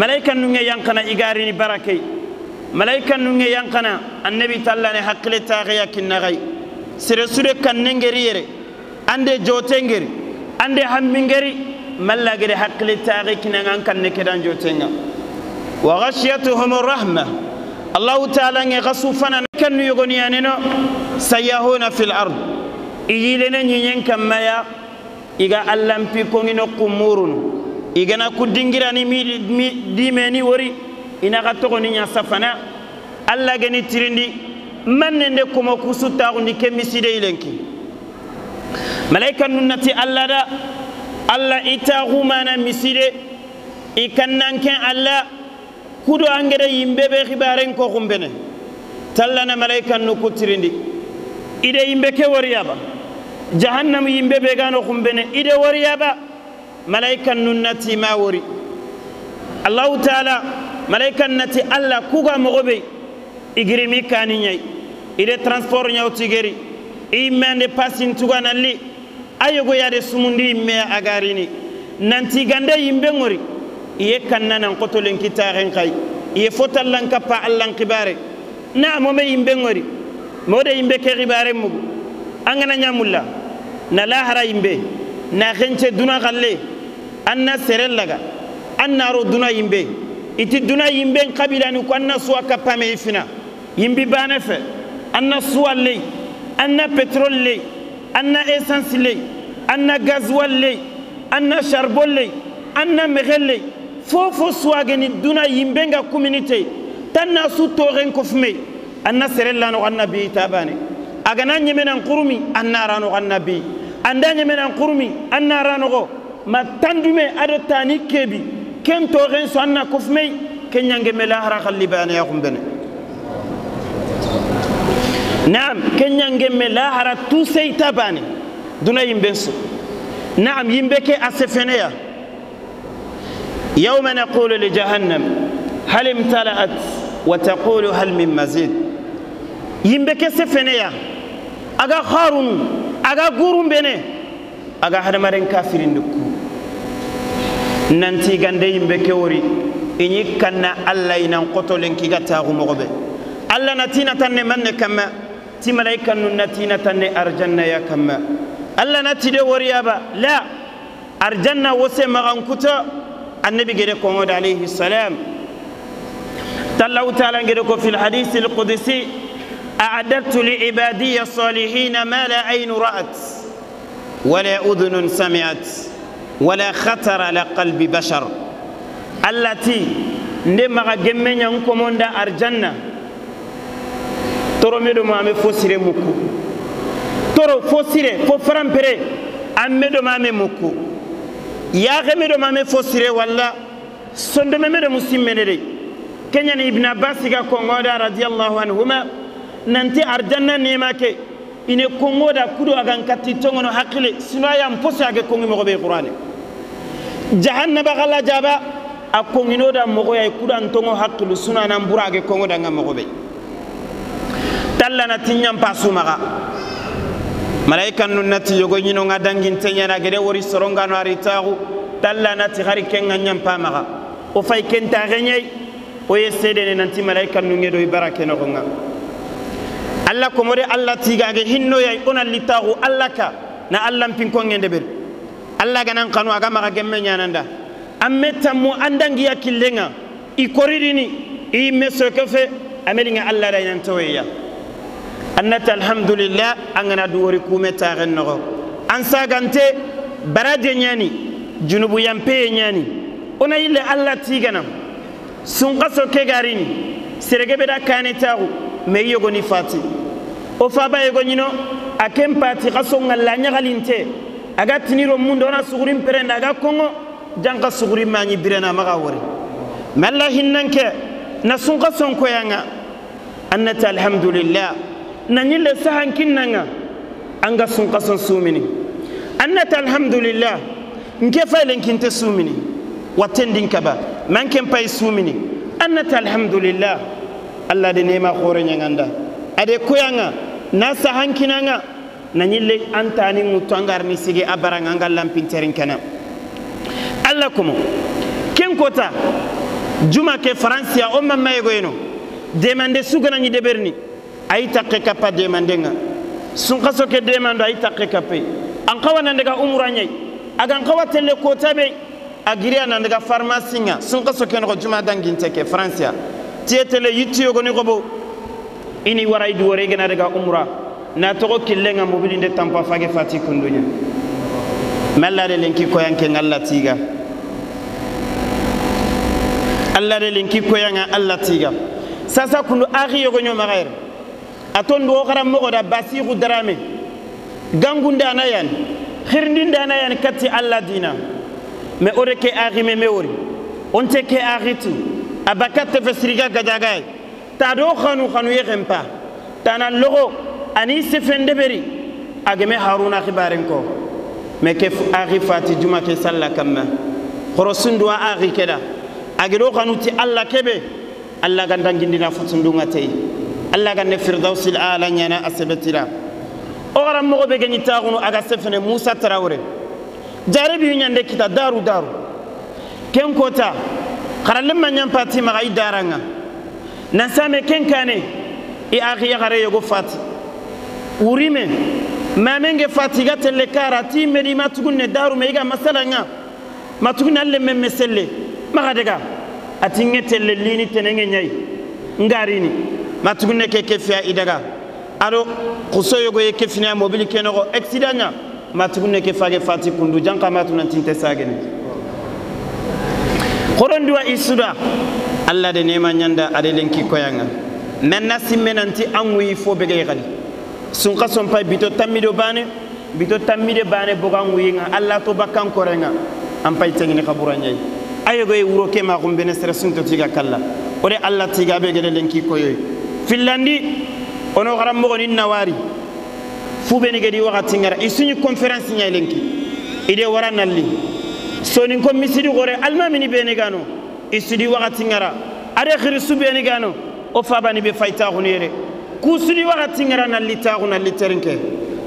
ملائكة نونغي ينقنا إيغاريني بركي ملائكة نونغي ينقنا النبي تالاني حق لتاغيا كنغي سرسورة كننغري ande jotengeri ande hammingeri malla gede hakkile taari kinangan kanne kedan jotenga wa ghashiyatuhum rahma allah ta'ala ngi ghasufana kanu yogoni aneno sayahuna fil ard iyilene nyen kamaya iga allampi kongino kumurunu igana kudingirani mi dimeni wori ina ga togoni nya safana allah geni tirindi mannende komo kusu tagundi kemiside ilenki malaika nunnati allah da allah itagumana miside ikannanken allah kudo angere yimbe be xibaren ko xumbene tallana malaika nu kutirindi ide yimbe ke wariyaba jahannam yimbe be gano xumbene ide wariyaba malaika nunnati ma wori allah taala malaika nati allah kuga mogobe igirimi kani ñayi ide transport ñawtigeri immende pasin tuganalli ayogo yade sumundi imme agarini nanti gande yimbe ngori iye kanna nan kotolen kitaren kay iye fotallan kappa allan kibare na mome yimbe ngori mode yimbe ke xibare mugu angana ñamulla na lahara yimbe na xence duna xalle anna serel laga anna ro duna yimbe iti duna yimbe kabilani ko anna suwa kappame ifina yimbi bane fe anna suwa ley anna pétrole ley anna essence ley anna gasoil ley anna charbon ley anna mexel ley fofo suwageni duna yimbe nga communauté tanna su toxen kofume anna serel lanoxo anna bi tabane agana ñemenan xurumi anna ranoxo anna bi anda ñemenan xurumi anna ranoxo ma tandume ado tani kebi ken toxen so anna kofume ke ñangeme lahara xalli bane yaxumbene نعم كن ينجم لا هرا توسي تباني دون يمبنسو نعم يمبكي أسفنيا يوم نقول لجهنم هل امتلأت وتقول هل من مزيد يمبكي سفنيا أغا خارون أغا غورون بني أغا هدمارين كافرين دكو نانتي غاندي يمبكي وري إني كان الله ينقطولن كي غتاغو مغبي الله نتينا تني من كما تي ملائكة نتينا تني أرجنة يا كما الله نتي دي وريابا لا أرجنة وسي مغانكوتا النبي قد قمود عليه السلام الله تعالى قد في الحديث القدسي أعددت لعبادي الصالحين ما لا عين رأت ولا أذن سمعت ولا خطر على قلب بشر التي نمغا جمنا نكموندا أرجنة toro medo ma ame fosire mukku toro fosire fo farampere amedo ma ame mukku yaxe medo ma ame fosire walla sondome medo musimmene de keñani ibn abbas ga kongoda radiallahu anhuma nanti arjanna nema ke ine kongoda kudo agan katti tongono hakkile sino ayam poso age kongi mogo be qur'ane jahannaba xala jaba a konginoda mogoyay kudo an tongo hakkilu suna nan bura age kongoda nga mogo be talla na tinyam pasumaga malaika nun nati yogo nyino nga dangin tenyana gede wori soronga no aritagu talla nati khari kenga nyam pamaga o fay kenta renyai o yesede ne nanti malaika nun ngedo ibarake no nga alla ko mode alla tigage hinno yay ona litagu alla ka na alla pin ko ngende bel alla ganan kanu aga maga gemme nyananda ammeta mu andangi yakillenga i koridini i meso kefe amelinga alla raynan toweya annata alhamdulillah angana duwori kume taxen noxo an sagante baraje ñani junubu yampeye ñani ona yille alla tiganam sunxaso ke garini serege be da kane taxu mais yogoni fati o faba yogoñino a ken pati xa songalla ñaxalinte aga tiniro munde ona suxurin perenda aga kongo janxa suxuri mañi birena maxa wori mais alla hinnanke na sunxa sonkoyanga annata alhamdulillah na ñille sahan kinnanga anga sunkason sumini annata alhamdulillah nke faylen kinte sumini wattendin kaba manken pay sumini annata alhamdulillah alla de nema khore ñanganda ade koyanga na sahan kinanga na ñille antani ŋuttu angarni sigi a baranga anga lampinterin kana Alla komo ken kota juma ke faransiya o mamma yegoyeno demande suganani deberni ayi takke kappa demandenga sunkaso ke demando ayi takke kappe an kawa nandaga umura ñayi agan kawa telle kotabe a giriya nandaga pharmacie nga sunkaso ke noxo juma danginte ke faransiya tiye telle yitti yogoni xobo ini wara i duwore gana daga umra na toxo killenga mobilinde tampa fage fati kunduña malla de lenki koyanke ngalla tiga alla de lenki koyanga alla tiga sasa kundu axi yogoño maxayr aton do xaram moxo da basiru darame gangunda anayan xirndinda anayan katti alla dina mais ore ke axi me wori onte ke axitu abaka tefe siriga gajagay ta do xanu xanu yexen pa tana loxo ani sefende beri ageme haruna xibaren ko mais ke axi fati juma ke salla kamma xoro sunduwa axi keda agedo xanu ti alla kebe alla gandangindina futundunga tey alla ganne firdausil ala ñana a sebetira o xaran moxo be geñi taxunu aga sefene Moussa Traoré jare bi ñande kita daru daru ken kota xaralen ma ñampati maxa i daranga nansame ken kane i axi yaxare yogo fati wurime mamenge fati ga telle kara ti medi ma tugunne daru me iga masalanga ma tugunne alle memme selle maxa daga ati nge telle lini tenenge ñayi ngarini ma tugunne ke kefiya i daga ado xuso yogo ye kefina mobili ke noxo accident ña ma tugunne ke fage fati kundu janka ma tunantinte sagene xoronduwa i suda alla de nema ñanda ade lenki koyanga men na simme nanti an wuyi fo begey xadi sunka sonpay bito tammido bane bito tammide bane boga an wuyinga alla to bakkan korenga an pay tengini xabura ñayi ayogoye wuro ke maxum bene sere sunto tiga kalla ode alla tiga be gede lenki koyoy finlandi ono xaran moxoni nawari fubeni gedi waxati ngara i suñu conférence ñayi lenki ide wara nalli sonin ko misidi xore almamini bene gano i sudi waxati ngara ade xiri su bene gano o fabani be faytaxunu yere ku sudi waxati ngara nalli taxu nalli terinke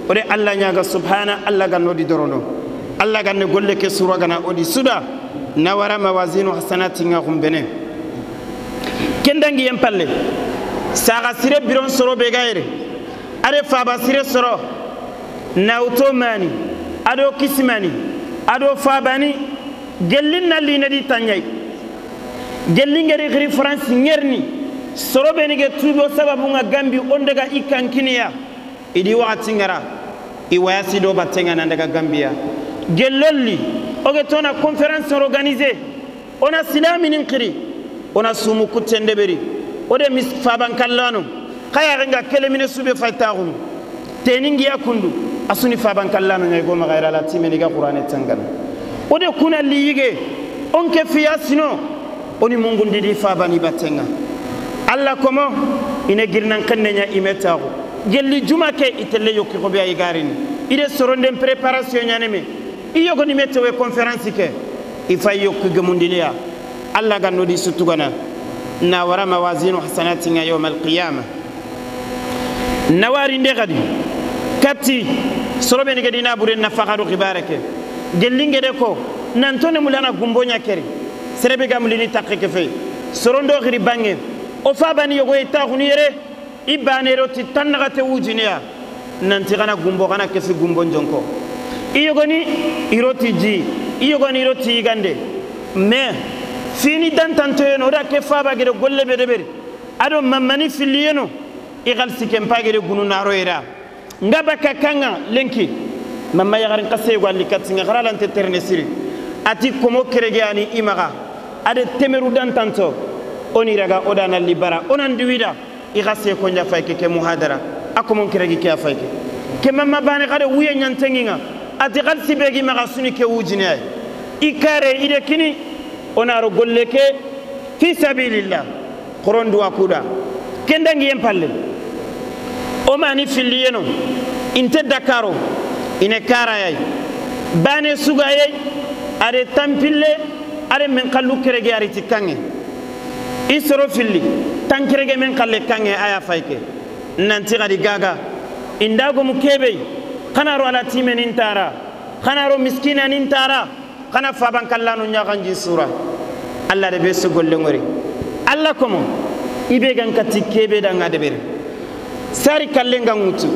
ode alla ñaga subhana alla gannodi dorono alla ganne golle ke suragana odi suda nawara mawazinu hasanati nga xumbene kendangi yen palle saxa sire biron soro be gayere ade faba sire soro nawto mani ado kisimani ado fabani gellin nalli nadi tañay gellingeri xiri France ŋerni soro beni ge tubo sababu nga Gambi on daga i kankiniya idi waxati ngara i wayasi do battenga nan daga Gambia gellolli oge tona conférence organisée ona silaminin xiri ona sumu kuttende beri ode mis fabankallano xayaxenga kelemine sube faytaxunu teningiya kundu asuni fabankallano ñaygo maxayra la timeniga xurane tangana ode kuna li yige on ke fiya sino oni mungundidi fabani battenga alla komo ine girnan xenne ña ime taxu gelli juma ke itelle yokki xobe a yigarini ide soronden préparation ñaneme i yogoni me tewe conférence ke i fay yokki gemundiniya alla gannodi suttugana na wara mawasinu hasanatinga yawma alqiyama nawari nde xadi katti sorobeni gedi na buren na faxadu xibare ke gellingede ko nantone mulana gumboña keri serebe ga mulini takke ke fey sorondo xiri bange o fabani yogoye taxunu yere i banero ti tannaxate wujiniya nanti xana gumbo xana kefi gumbo jonko i yogoni iroti ji i yogoni iroti yigande mais fini dantantoyeno oda ke faba gede golle be deberi ado mamani filliyeno i xalsi ken pa gede gunu naroyera nga bakka kanga lenki mamma yaxarin xa seygo alli kattinga xara lante terne siri ati komo kerege ani i maxa ade temeru dantanto oni raga oda nalli bara onan diwida i xa seko nja fayke ke muhadara a komon keregi ke a fayke ke mamma bane xade wuye ñantenginga ati xalsi begi maxa suni ke wujineyay i kare ide kini onaro golle ke fi sabilillah xoronduwa kuda kendangi yen palle o mani filliyeno inte dakaro ine karayay bane sugayey ade tampille ade men kallu kerege ariti kange i soro filli tan kerege men kalle kange aya fayke nanti xadi gaga indagomu kebey xanaro ala timenin tara xanaro miskinanin tara Kana faban kallanu ñaxanjin sura Allah de be sugolle ngori Allah komo ibe gan kati kebe danga debere sari kallenga ngutu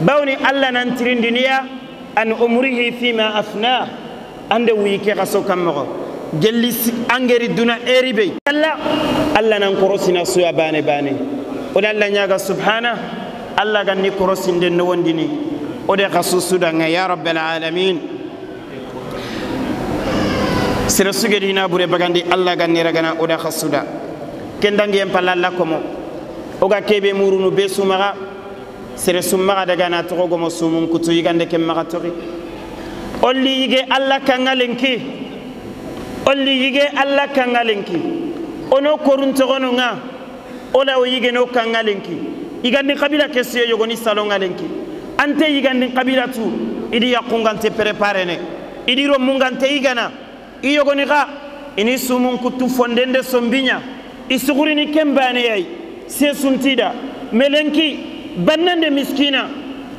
bawni Allah nan tirindiniya an umrihi fima afna ande wike xaso kammoxo gelli angeri duna eribe Allah Allah nan korosina suya bane bane oda Allah ñaga subhana Allah ganni korosinde no wondini ode xasu sudanga ya rabbal alamin sere sugedina bure bagandi Allah ganni ragana oda xasuda kendangi en palla Allah komo oga kebe murunu be sumaxa sere summaxa dagana toxogomo sumun kutu yigande ken maxa toxi olli yige Allah kangalenki olli yige Allah kangalenki ono koruntoxononga ola o yige no kangalenki yigandi kabila ke siye yogoni salongalenki ante yigandi kabila tu idi yaqungante préparene idi romungante yigana i yogoni xa ini sumun kutu fondende sombiña i sugurini ken baneyay se suntida melenki bannande miskina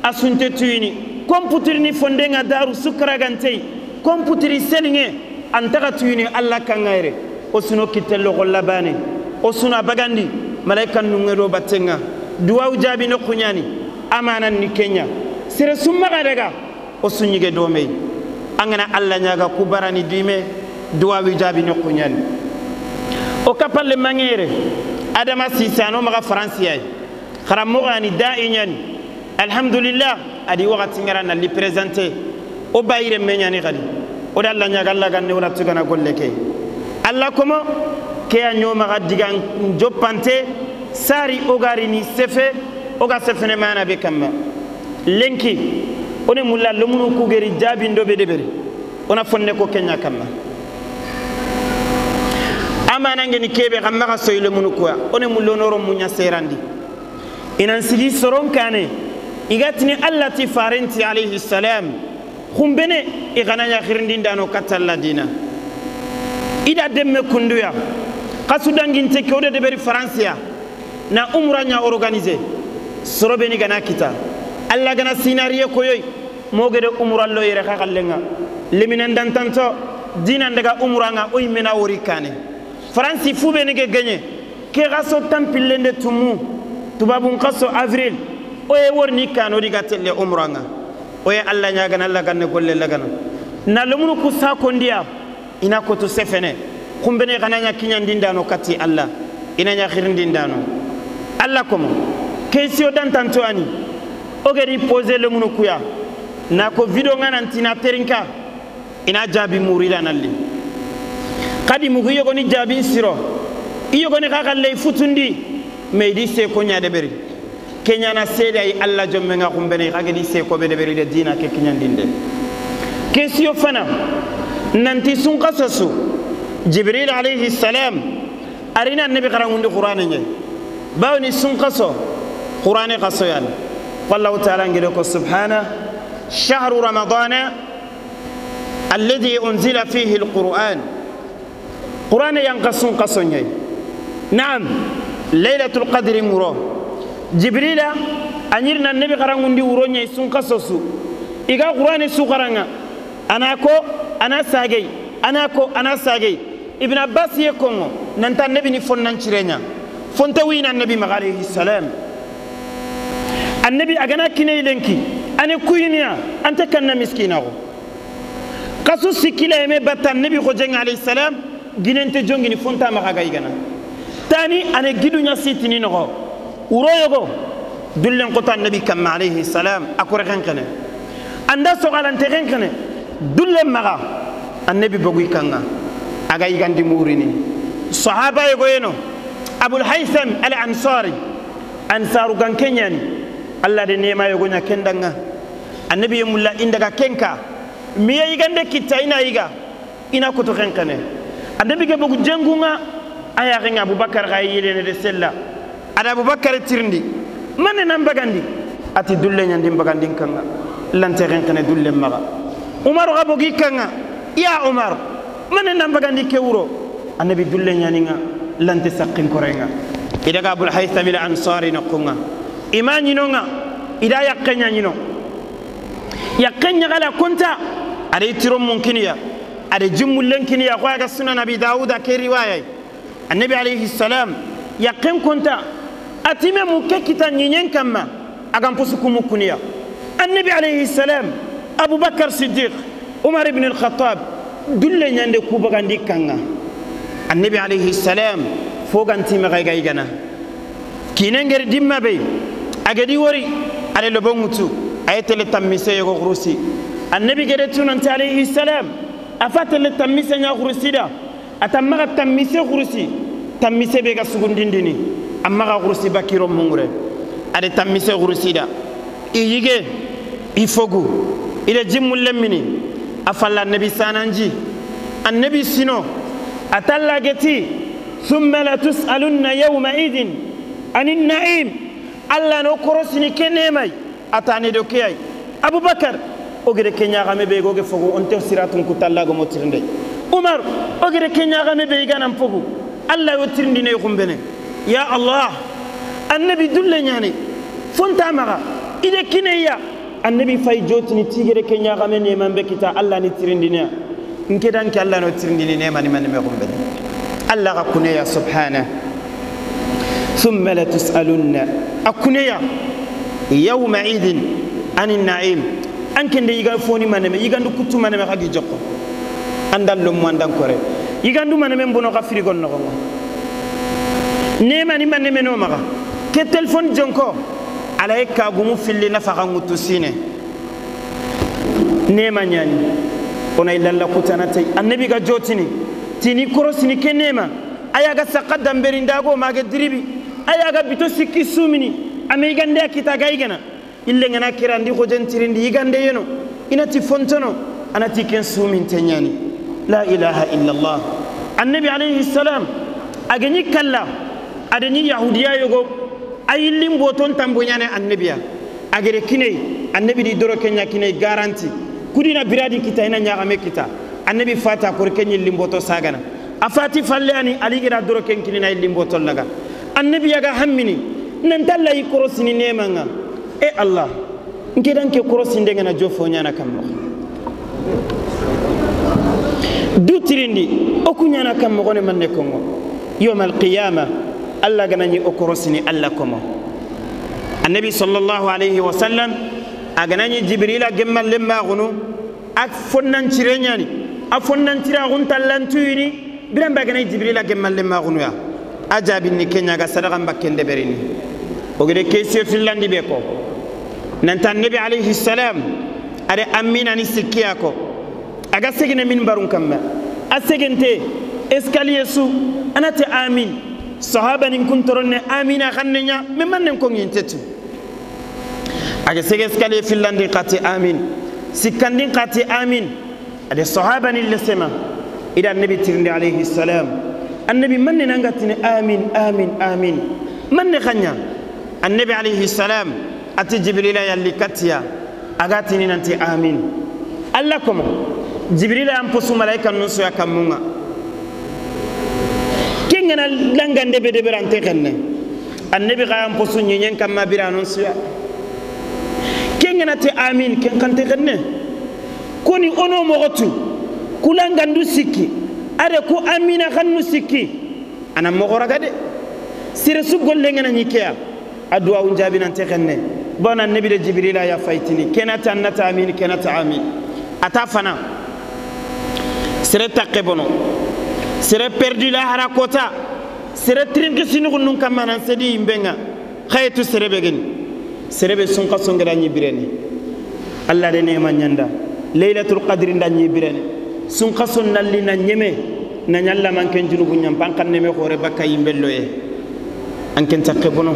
a sunte tuyini komputirni fondenga daru sukaragantey komputiri selinge antaxa tuyini Allah kangayre o suno kittelloxolla bane o suna bagandi malaika nungedo battenga duwaw jaabi no xuñani amanan ni kenya sere summaxa daga o suñige domey angana Allah ñaga ku barani dime duwawi jaabi no xuñani o kapalle mangere adama sisano maxa faransiyay xaramoxani da i ñani alhamdulillah adi waxati ngara nalli présenté o bayire me ñani xadi oda Allah ñaga Allah ganne wona tugana golle ke Allah komo ke a ñomaxa digan joppante sari ogarini sefe oga sefene mana be kamma lenki one mulla lomunu kugeri jaabindo be deberi ona fonne ko kenya kamma amanangeni kebe xa maxa soyi lomunu kuwa one mullonoro muña serandi inan sigi soron kane igatini Allah ti farenti alayhi salam xumbene i xanaña xirindindano kattalla dina ida demme kunduya xasu danginte ke wo de deberi faransiya na umra ña organiser sorobeni gana kita Allah gana sinariye koyoy mogede umrallo yere xa xallenga leminan dantanto dina ndaga umranga o yimmena wori kane faransi fubeni ge gagne ke xaso tampillende tumu tubabun xaso avril oye worni kano diga telle umranga oye Allah ñagana Allah ganne golle lagana na lomunu ku sakondiya ina koto sefene xumbene xanaña kiñandindano kati Allah ina ña xirindindano Allah komo question dantanto ani ogeri poser lomunu kuya na ko video nganantina terinka ina jaabi murila nalli xadi mugu yogoni jaabin siro i yogoni xa xalley futundi mais idi seko ña deɓeri keñana seede ay Allah jommenga xumbene xagedi sekoɓe deɓeri de dina ke kiñandinde question fana nanti sunka sasu Jibril alayhi salam arina annabi xarangundi qur'ane ñe bawni sunka so qur'ane xa soyani wallahu taala ngede ko subhana shahru ramadana alladhi unzila fihi alquran qur'ane yanka sunka so ñey naam laylatul qadri nguro Jibrila anyirna annabi xarangundi wuro ñey sunka sosu iga qur'ane su xaranga ana ko ana sagey ana ko ana sagey Ibn Abbas ye kongo nanta annabi ni fonnan cireña fonta wina annabi maga alayhi salam annabi agana kiney lenki ane kuyiniya ante kanna miskinaxo xasu sikkila yeme batta annabi xojenga alayhi salam ginente jongini fonta maxaga yigana tani ane giduña sitini noxo wuro yogo dullen xoto annabi kamma alayhi salam a kore xenxene anda soxalante xenxene dullen maxa annabi boguy kanga aga yigandi murini sahaba yogoyeno Abul Haytham al Ansari ansaru gan keñani Allah de nema yogoña kendanga annabi yemulla indaga kenka miye yigande kitta ina yiga ina koto xenxene annabi ke bogu jengunga a yaxenga Aboubacar xa yilene de sella ada Aboubacar tirndi mane nan bagandi ati dulle ñandi bagandin kanga lante xenxene dullen maxa Umar xa bogi kanga ya Umar mane nan bagandi ke wuro annabi dulle ñaninga lante saqqin korenga idaga Abul Haytham al Ansari noqunga ima ñinonga ida yaqe ñañino yaqe ñaxala konta aday tiro munkiniya Ade jummulen kini ya ga sunan Abi Dawud ke riwaya annabi alayhi salam yaqin kunta atime muke kita nyinyen kamma agan pusu kumukuniya annabi alayhi salam Abubakar Siddiq Umar ibn al-Khattab dulle nyande kubagandi kanga annabi alayhi salam foganti maga igana kinengeri dimma be agedi wori ale lobongutu ayetele tammise yogo grusi annabi gede tunanti alayhi salam afatele tammise nya grusida atamaga tammise grusi tammise be ga sugundindini amaga grusi bakiro mungure ale tammise grusida iyige ifogu ila jimmul lemmini afalla annabi sananji annabi sino atalla geti thumma la tusalunna yawma idin anin na'im alla no korosini kenemay atani do kiyay Abubakar ogere kenya game be goge fogu onte siratun kutalla go motirinde Umar ogere kenya game be ganam fogu alla yo tirindine yumbene ya Allah annabi dulle nyani fonta maga ide kineya annabi fay jotini tigere kenya game ne mambe kita alla ni tirindine nkedan ke alla no tirindine ne mani mani me gumbene alla ga kuneya subhana thumma la tusalunna akuneya yawma idin anin na'im anke nde yiga foni maneme yigandu kutu maneme khagi jokko andal lo mo andan kore yigandu maneme mbono ka frigo no gonga nema ni maneme no maga ke telephone jonko ala ka gumu filli nafa ngutu sine nema nyani ona ilalla kutana tay annabi ga jotini tini korosini kenema ayaga saqadam berindago mage diribi ayaga bito sikki sumini ame yigande akita gaygana ille ngana kirandi ko jentirindi yigande yeno inati fontono anati ken sumin tenyani la ilaha illa allah annabi alayhi salam agani kalla adani yahudiya yogo ayillim boton tambunyane annabiya agere kiney annabi di doro kenya kiney garanti kudina biradi kita ina nyaame kita annabi fata kor kenyi limboto sagana afati falle ani aligira doro ken kinina limboto laga annabi yaga hammini nantalla yi korosini nemanga e allah nkedan ke korosinde ngana jofo nyana kammo dutirindi okunyana kammo gone manne kongo yawm alqiyama allah ganani okorosini allah komo annabi sallallahu alayhi wa sallam aganani jibrila gemmal lemma gunu ak fonnan cirenyani a fonnan tira gun tallantuyini biramba ganani jibrila gemmal lemma gunu ya ajabinni kenya ga sadaqa bakkende berini ogede kesiyo fillandi be ko nanta annabi alayhi salam ade amina ni sikkiya ko aga segene min barun kamma a segente escalier su anate amin sahaba nin kuntoronne amina xannenya me mannen ko ngintetu aga sege escalier fillandi qati amin sikkandin qati amin ade sahaba ni lesema ida annabi tirndi alayhi salam annabi manne nangatini amin amin amin manne xanya annabi alayhi salam ati jibrila yalli katiya agatini nanti amin alla komo jibrila am posu malaika nun soya kamunga kengana langande be deberante xenne annabi ga am posu nyenyen kamma bira nun soya kengana te amin ken kante xenne koni ono mogotu kulangandu sikki are ku amina xannu sikki ana mogoraga de sire su golle ngana nyikeya addu'a unjabi nan texenne bona annabi de jibrila ya faytini kenata annata amin kenata amin ata fana sere takke bono sere perdu la harakota sere trinki sinugu nun kamana sedi imbenga khaytu sere begeni sere be sunka songera nyi birene alla de nema nyanda laylatul qadri nda nyi birene sunka son nalli na nyeme na nyalla manken junubu nyam pankan neme khore bakka yimbello e anken takke bono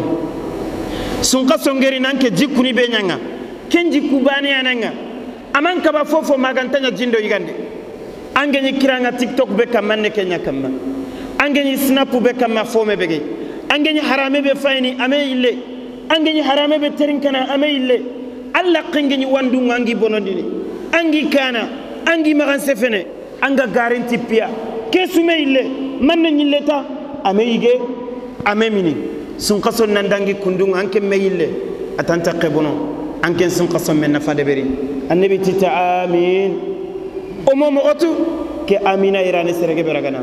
sunka songeri nanke jikuni be nyanga ken jikku bane ananga aman kaba fofo magantanya jindo yigande angeni kiranga tiktok be kamanne kenya kamma angeni snap be kamma fome bege angeni harame be fayni ame ille angeni harame be terinkana ame ille alla qingeni wandu ngangi bonondini angi kana angi magan sefene anga garanti pia kesume ille manne nyilleta ame yige ame mini sunka son nandangi kundung anke meyille atanta qebono anke sunka son men nafa deberi annabi tita amin o momo otu Ke amina irani serege beragana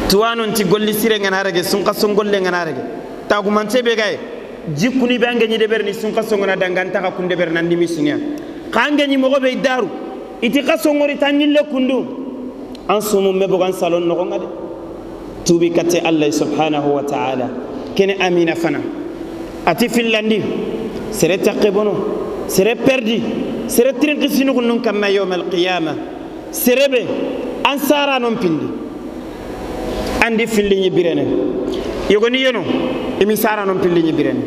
tuwanon ti golli sire ngana rege sunka songolle ngana rege tagumante be gay jikuni be angeñi de berni sunka songona danganta ka kunde berna ndimi sinya ka angeñi mogo be daru iti ka songori tanyille kundu an sumu me bogan salon no ngade tubi kate Allah subhanahu wa ta'ala kene amina fana ati finlandi sere taqebono sere perdi sere trinki sinu nun kamma yawm al qiyama serebe ansara non pindi andi filli ni birene yogoni yeno imi sara non pindi ni birene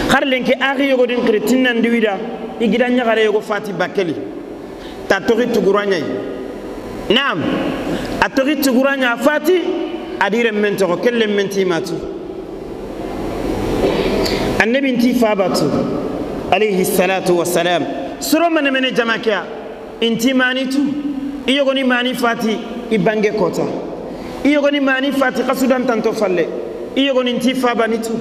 har lenki ari yogodin kritin nan diwida igida nyagare yogo fati bakeli ta tori tuguranya naam atori tuguranya fati adire men to kelle men ti matu annabi nti fabatu alayhi salatu wassalam suro man mene jamakia inti manitu iyogoni mani fati ibange kota iyogoni mani fati qasudan tanto falle iyogoni nti fabanitu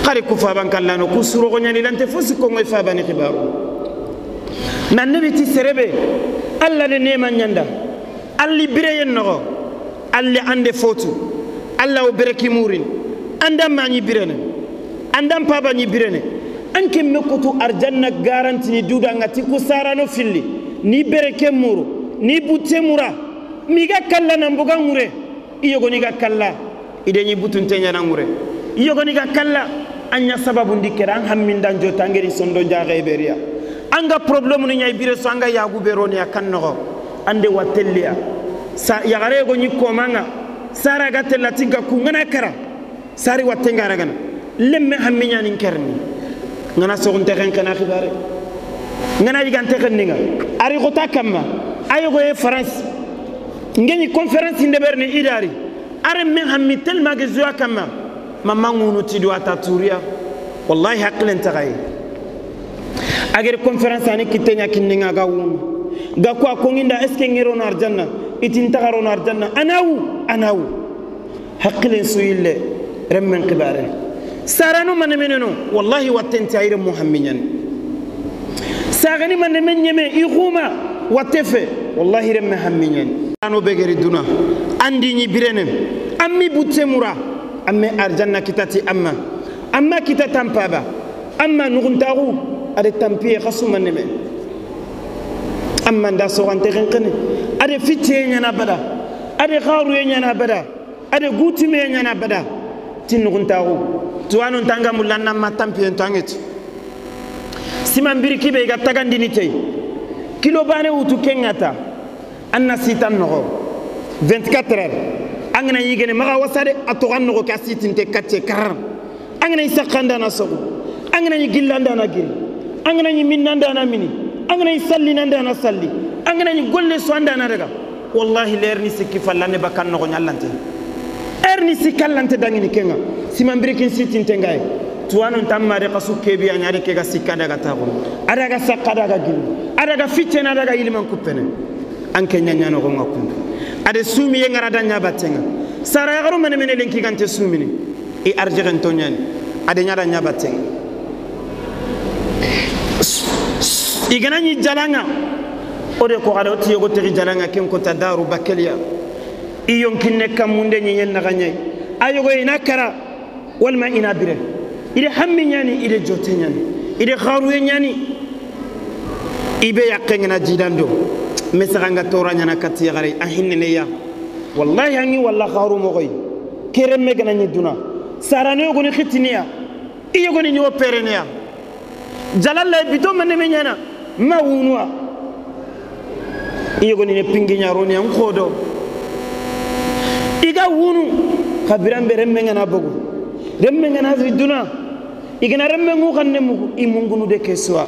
khari ku faban kallano ku suro gonyani lante fusu ko ngoy fabani khibaru nan nabi ti serebe alla de nema nyanda alli bireyen nogo alli ande fotu alla o bereki murin andam mani birene andam paba ni birene anke mekoto arjanna garanti ni duda ngati ku sarano filli ni bereke muru ni butte mura miga kalla na mbuga ngure iyogoni ga kalla ide ni butunte nyana ngure iyogoni ga kalla anya sababu ndikera an hammindan jota ngeri sondo jaaga iberia anga problème ni nyay bire so anga yagu beroni akan ande watellia sa yagare go ni komanga sara ga tellati ga ku ngana kara sari watenga ragana lemme hamminya ni kerni ngana sogunte kan kana khibare ngana yigante khenninga ari gota kamma ayo go e France ngeni conférence ndeberni idari are men hammi telma ge zuwa kamma mamma ngunu ti do ataturia wallahi haqlen tagay ager conférence ani kitenya kinninga ga wunu ga ko akonginda est ce que ngiro na arjanna itin tagaro na arjanna anawu anawu haqlen suyille remmen qibare sarano manemeneno wallahi wattenti ayre muhamminyan sagani manemen nyeme ikhuma watefe wallahi remme hamminyan ano begeri duna andi ni birene ammi butemura amme arjanna kitati amma amma kitata mpaba amma nuguntaru ade tampiye khasuma neme amma nda sogante xenqene ade fitiye ñana bada ade xaruye ñana bada ade gutime ñana bada tin nuguntaru tuwanu tanga mulanna ma tampiye tanget siman biriki be ga tagandini tey kilo bane wutu kengata anna sitan noxo 24 heures angana yigene maxa wasade a toxan noxo ke a sitinte kacce karar angana yi saqandana soxu angana yi gillandana giri angana yi minnandana mini angana yi sallinandana salli angana yi golle so andana daga wallahi lerni sikki fallane bakkan noxo ñallante erni sikkallante dangini kenga siman birikin sitinte ngaye tuwanon tammade xasu kebi a ñade kega sikka daga taxunu adaga saqqa daga giri adaga ficcene adaga yiliman kuppene anke ñañanoxonga kundu ade sumiye ngara da ñabattenga sara yaxaru mene mene lenki gante sumini i arjexen to ñani ade ñada ñabattenga iganañi jalanga ode ko xada o tiyogo texi jalanga ken kota daru bakeliya i yonkinne kammunde ñiñen naxa ñayi a yogo ina kara walma ina bire ide hammi ñani ide jote ñani ide xaruye ñani ibe yaqengena jidando mesaxanga tora ñana katti yaxare a hinneneya wallahi angi walla xaru moxoy ke remme ganañi duna sarane yogoni xitiniya i yogoni niwo pereneya jalalla bito maneme ñana ma wunuwa i yogoni ne pingi ñaroniya nxoodo iga wunu xa biranbe remme ngana bogu remme ngana duna igana remme ngu xanne mugu i mungunu de ke suwa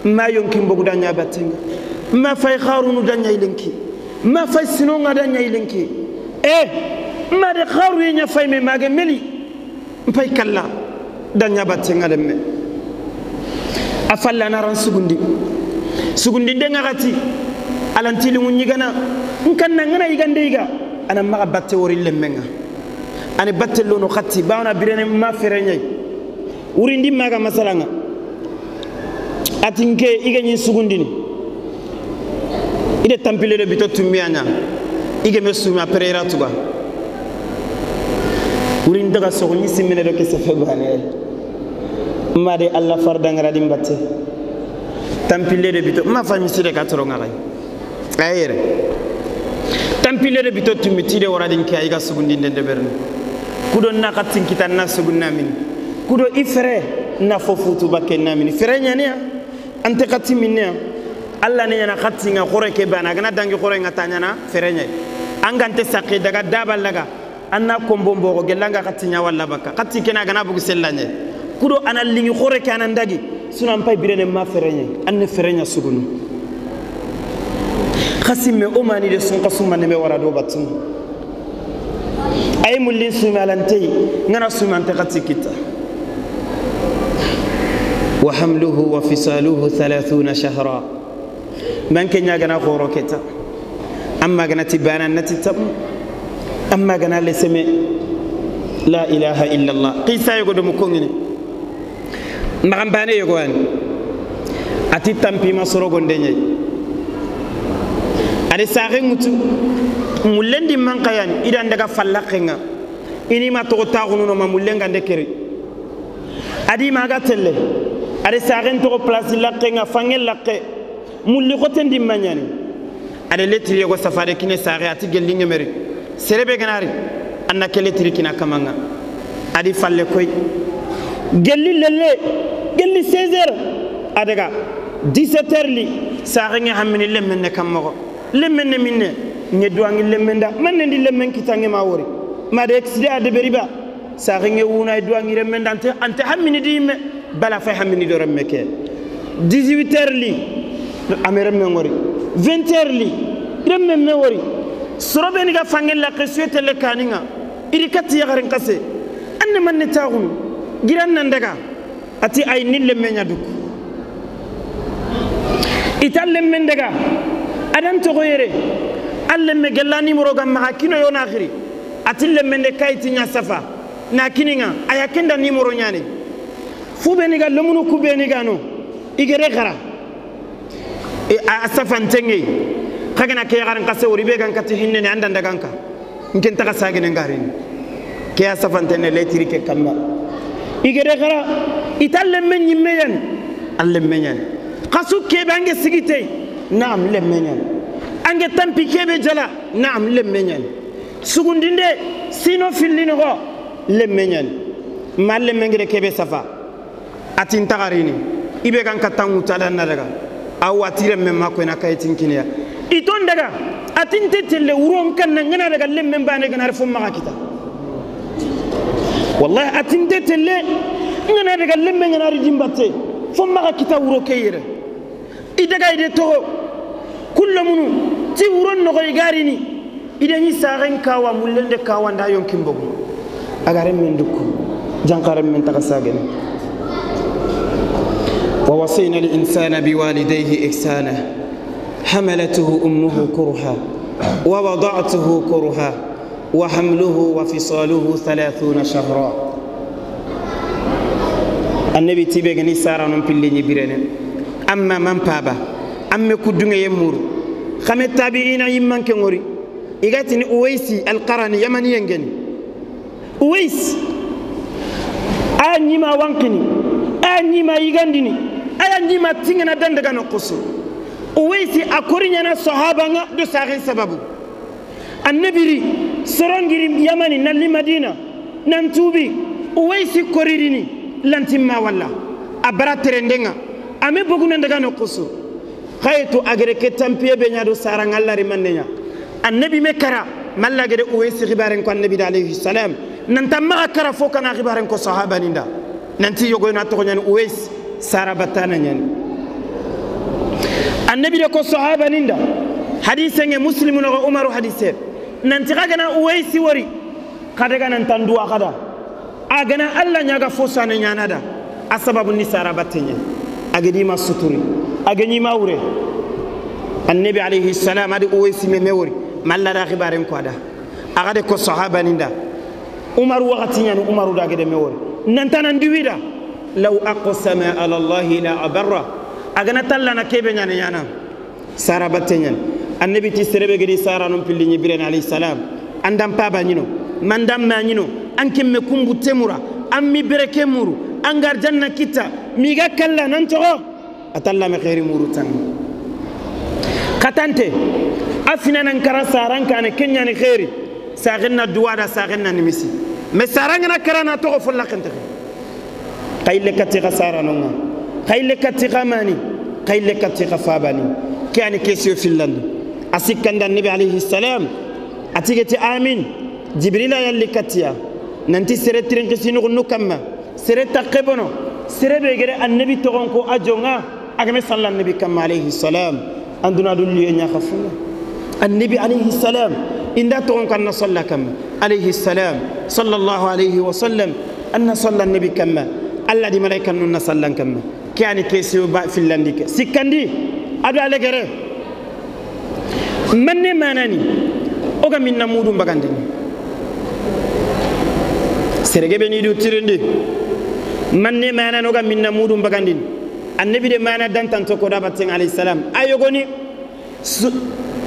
ma yonkin bogu da ñabattenga ma fay xarunu da ñayilenki ma fay sinonga da ñayilenki e ma de xaruye ña fay me mage meli mpay kalla da ñabattenga lemme a fallanaran sugundi sugundi ndenga xati alantilingu ñigana nkanna ngana yigande yiga ana maxa batte wori lemmenga ani batte lono xatti bawna birene ma fere ñayi wurindi maga masalanga atinke iga ñin sugundini Ide tampile de bito tumbianya ige me suma pereira tuga wurin daga sogni simene do ke sefe bane made alla fardangara dimbatte tampile de bito ma fami sire ka toronga kay ayere tampile de bito tumiti de waradin ke ay ga sugundinde de berne kudo na katin kitan na sugunna min kudo ifere na fofutu bakke na min fere nyania ante katiminne alla ne yana khatinga khore ke bana gana dangi khore nga tanyana fere nyai angante sakhi daga dabal daga anna kombombo go gelanga khatinya walla baka khati kena gana bugu sellanye kudo ana lingi khore ke anan dagi sunan pay birene ma fere nyai anne fere nya sugunu khasime omani de sun qasuma ne me wara do batun ay mullin sumalante ngana sumante khati kita wa hamluhu wa fisaluhu 30 shahra man kenya gana khoro keta amma gana tibana nati tam amma gana leseme la ilaha illa allah qisa yogo do mukongini magambane yogo an ati tampi masoro gondenye ade sare ngutu mulendi mankayan idan daga fallakenga ini ma to taxunu no ma mulenga ndekeri adi maga telle ade sare to place lakenga fangel lakke mulli khoten di manyani ade letri yogo safare kine sare ati gelli ngemeri serebe ganari anna ke letri kina kamanga adi falle koy gelli lelle gelli 16h adaga 17h li sare ngi hamini lemmenne kammo lemmenne minne ngeddu angi lemmenda manne ndi lemmen kitange ma wori ma de exide ade beriba sare ngi wuna eddu angi lemmenda ante hamini di me bala fay hamini do remme ke 18h li amere men wori 20h li remme me wori sorobe ni ga fangel la qesiyete le kaninga iri kati yagarin kase anne manne taxun giran nan daga ati ay ni lemme nya duk ital lemme daga adan to goyere alle me gellani moro gam ma kino yona akhiri ati lemme de kayti nya safa na kininga aya kenda ni moro nyani fu be ni ga lomunu ku be ni ga no igere khara e a safantenge kagana ke yaran kase wori be gan kati hinne ne andan daganka nken taka sagene ngarin ke a safantene letiri ke kamma igere khara italle men nyimme yan alle men yan kasu ke bange sigite naam le men yan ange tampi kebe jala naam le men yan sugundinde sino fillino go le men yan malle mengere kebe safa atin tagarini ibe kan katangu tadan na daga aw atire men mako na kayitin kiniya iton daga atin tetelle wuron kan nan ngana daga lemmen bane gana fo maka kita wallahi atin tetelle ngana daga lemmen ngana ri dimbatte fo maka kita wuro keyere idaga ide to kullu munu ti wuron no koy garini ide ni saren kawa mullende kawa nda yonkin bogu agare men dukku jankare men taka sagene ووصينا الإنسان بوالديه إحسانا حملته أمه كرها ووضعته كرها وحمله وفصاله 30 شهرا النبي تيبغني سارة نمبلي نبيرن أما من بابا أما كدن يمور خم التابعين يمان كنوري إيجاتني أويسي القرن يمني ينجني أويس أني ما وانكني أني ما يغندني أني ما تيغنا دندغا نقصو أويسي أكوري أنا صحابة دو ساغين سببو النبي سرنجري يمني نالي مدينة نانتوبي أويسي كوريريني لانتما ولا أبرا ترندنغا أمي بوغو ندغا نقصو خايتو أغريكي تامبيه بنيادو ساران الله رمانيا النبي مكرا مالا غري أويسي غبارن كو النبي عليه السلام نانتما كرا فوكنا غبارن كو صحابة نيندا نانتي يوغو ناتو نيان أويس سارا باتانا نيان النبي كو صحابة نيندا حديث مسلم و عمر حديث نانتي غانا أويسي وري كادغا نانتان دوا خدا أغنا الله نياغا فوسا نيانا دا أسباب ني سارا باتنيا أغدي ما ستوري أغني ما وري النبي عليه السلام ادي أويسي ميموري مالا دا خبارن كو دا أغادي كو صحابة نيندا عمر وقتي نيان عمر دا غدي ميوري نانتان ندويدا لو أقسم على الله لا أبره أغنا تلانا كيبه نيانا نيانا سارا باتنيا Annabi ti serebe gedi sara non pilli ni biren alayhi salam andam paba ñino mandam ma ñino an kemme kumbu temura an mi bereke muru an gar janna kitta miga kalla nan togo atalla me khairi muru tan katante afina nan kara saran kane kenya ni khairi sagenna duwada sagenna nimisi mais sarangana karana togo folla kante kayle kati sara nonga kayle kati mani kayle kati fabani kani kesio finland asikanda nabi alayhi salam atigeti amin jibrila yalli katiya nanti sere tirin nu kamma sere taqebono sere be gere annabi togon ko ajonga agame sallan nabi kamma alayhi salam anduna dulli nya khafuna annabi alayhi salam inda togon kan salla kamma alayhi salam sallallahu alayhi wa sallam anna salla annabi kamma alla di malaika nunna sallan kamma kani kesiyo ba finlandi ke sikandi adu alegere manne manani oga minna mudum bagandini serege be ni du tirindi manne manani oga minna mudum bagandini annabi de mana dantan to ko dabatin alayhi salam ayogoni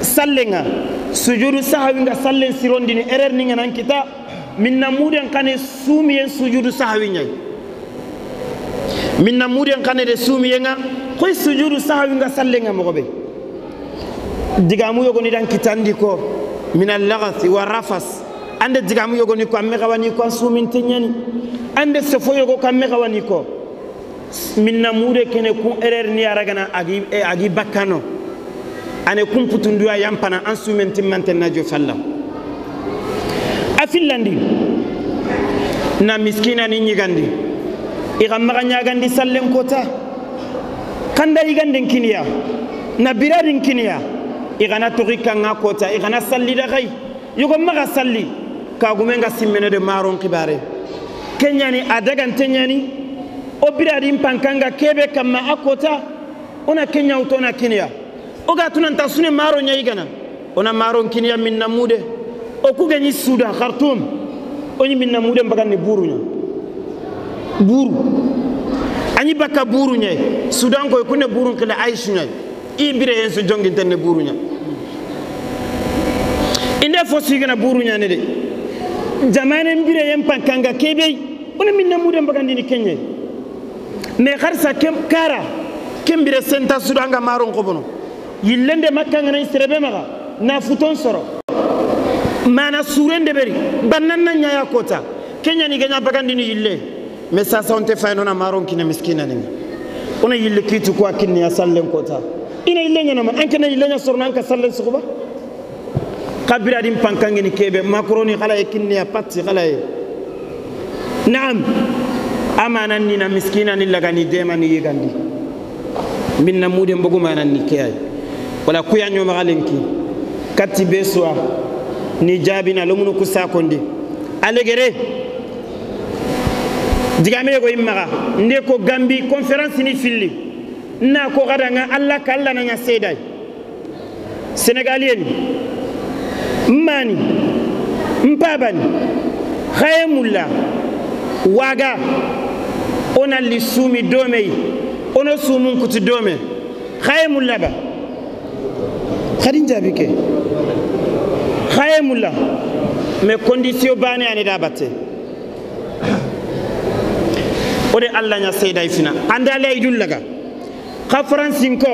sallenga sujudu sahwi nga sallen sirondini erreur ni nganan kita minna muden kane sumiyen sujudu sahwi nyai minna muden kane de sumiyenga koy sujudu sahwi nga sallenga mo be digamu yogoni dan kitandi ko min al-lagath wa rafas ande digamu yogoni ko amme xawani ko sumin tenyani ande sefo yogo ko amme xawani ko minna mude kene ku erreur ni aragana agi agi bakkano ane kum putunduya yampana an sumen timmante najo falla afillandi na miskina ni nyigandi iga maga nyagandi sallen kota kanda yiganden kiniya na biradin kiniya igana togi kanga kota igana salli da gai yugo maga salli kagumenga simmene de maron kibare kenyani adagan tenyani o biradin pankanga kebe kama akota ona kenya utona kiniya oga tunanta sune maro nyaigana ona maron kiniya minna mude o kugeni Sudan Khartoum oni minna mude mbagani buru nya buru ani baka buru nya Sudan ko kunne buru kala aishu nya ibire yenso jonginte ne buru nya inde fosi gana buru nya ne de jamane mbire yem pankanga kebe ona minna mude mbagandi ni kenye mais kharsa kem kara kembire senta Sudan ga maron ko bono yillende makka ngana serebe maga na futon soro mana surende beri bannan nya kota kenya ni ganya bagandi ni yille mais ça ça on te fayno na maron kine miskina ni ona yille kitu ko akinni ya sallen kota ina yille nya ma anke na yille nya sorna anka sallen sukuba kabira dim pankangi ni kebe makroni khala ekinni ya patti khala e naam amana ni na miskina ni lagani dema ni yigandi minna mude mbogu manan ni kay wala kuya nyoma galenki kati beswa ni jabina lomunu kusakondi alegere digame go immaga nde ko Gambi conférence ni filli na ko gadanga alla kalla na nya seday sénégalien mani mpabani khayemulla waga ona lisumi domei ono sumun kuti dome khayemulla ba khadin jabi ke khayemulla mais condition bane ani dabate ode alla nya seyday fina anda lay dullaga kha france ko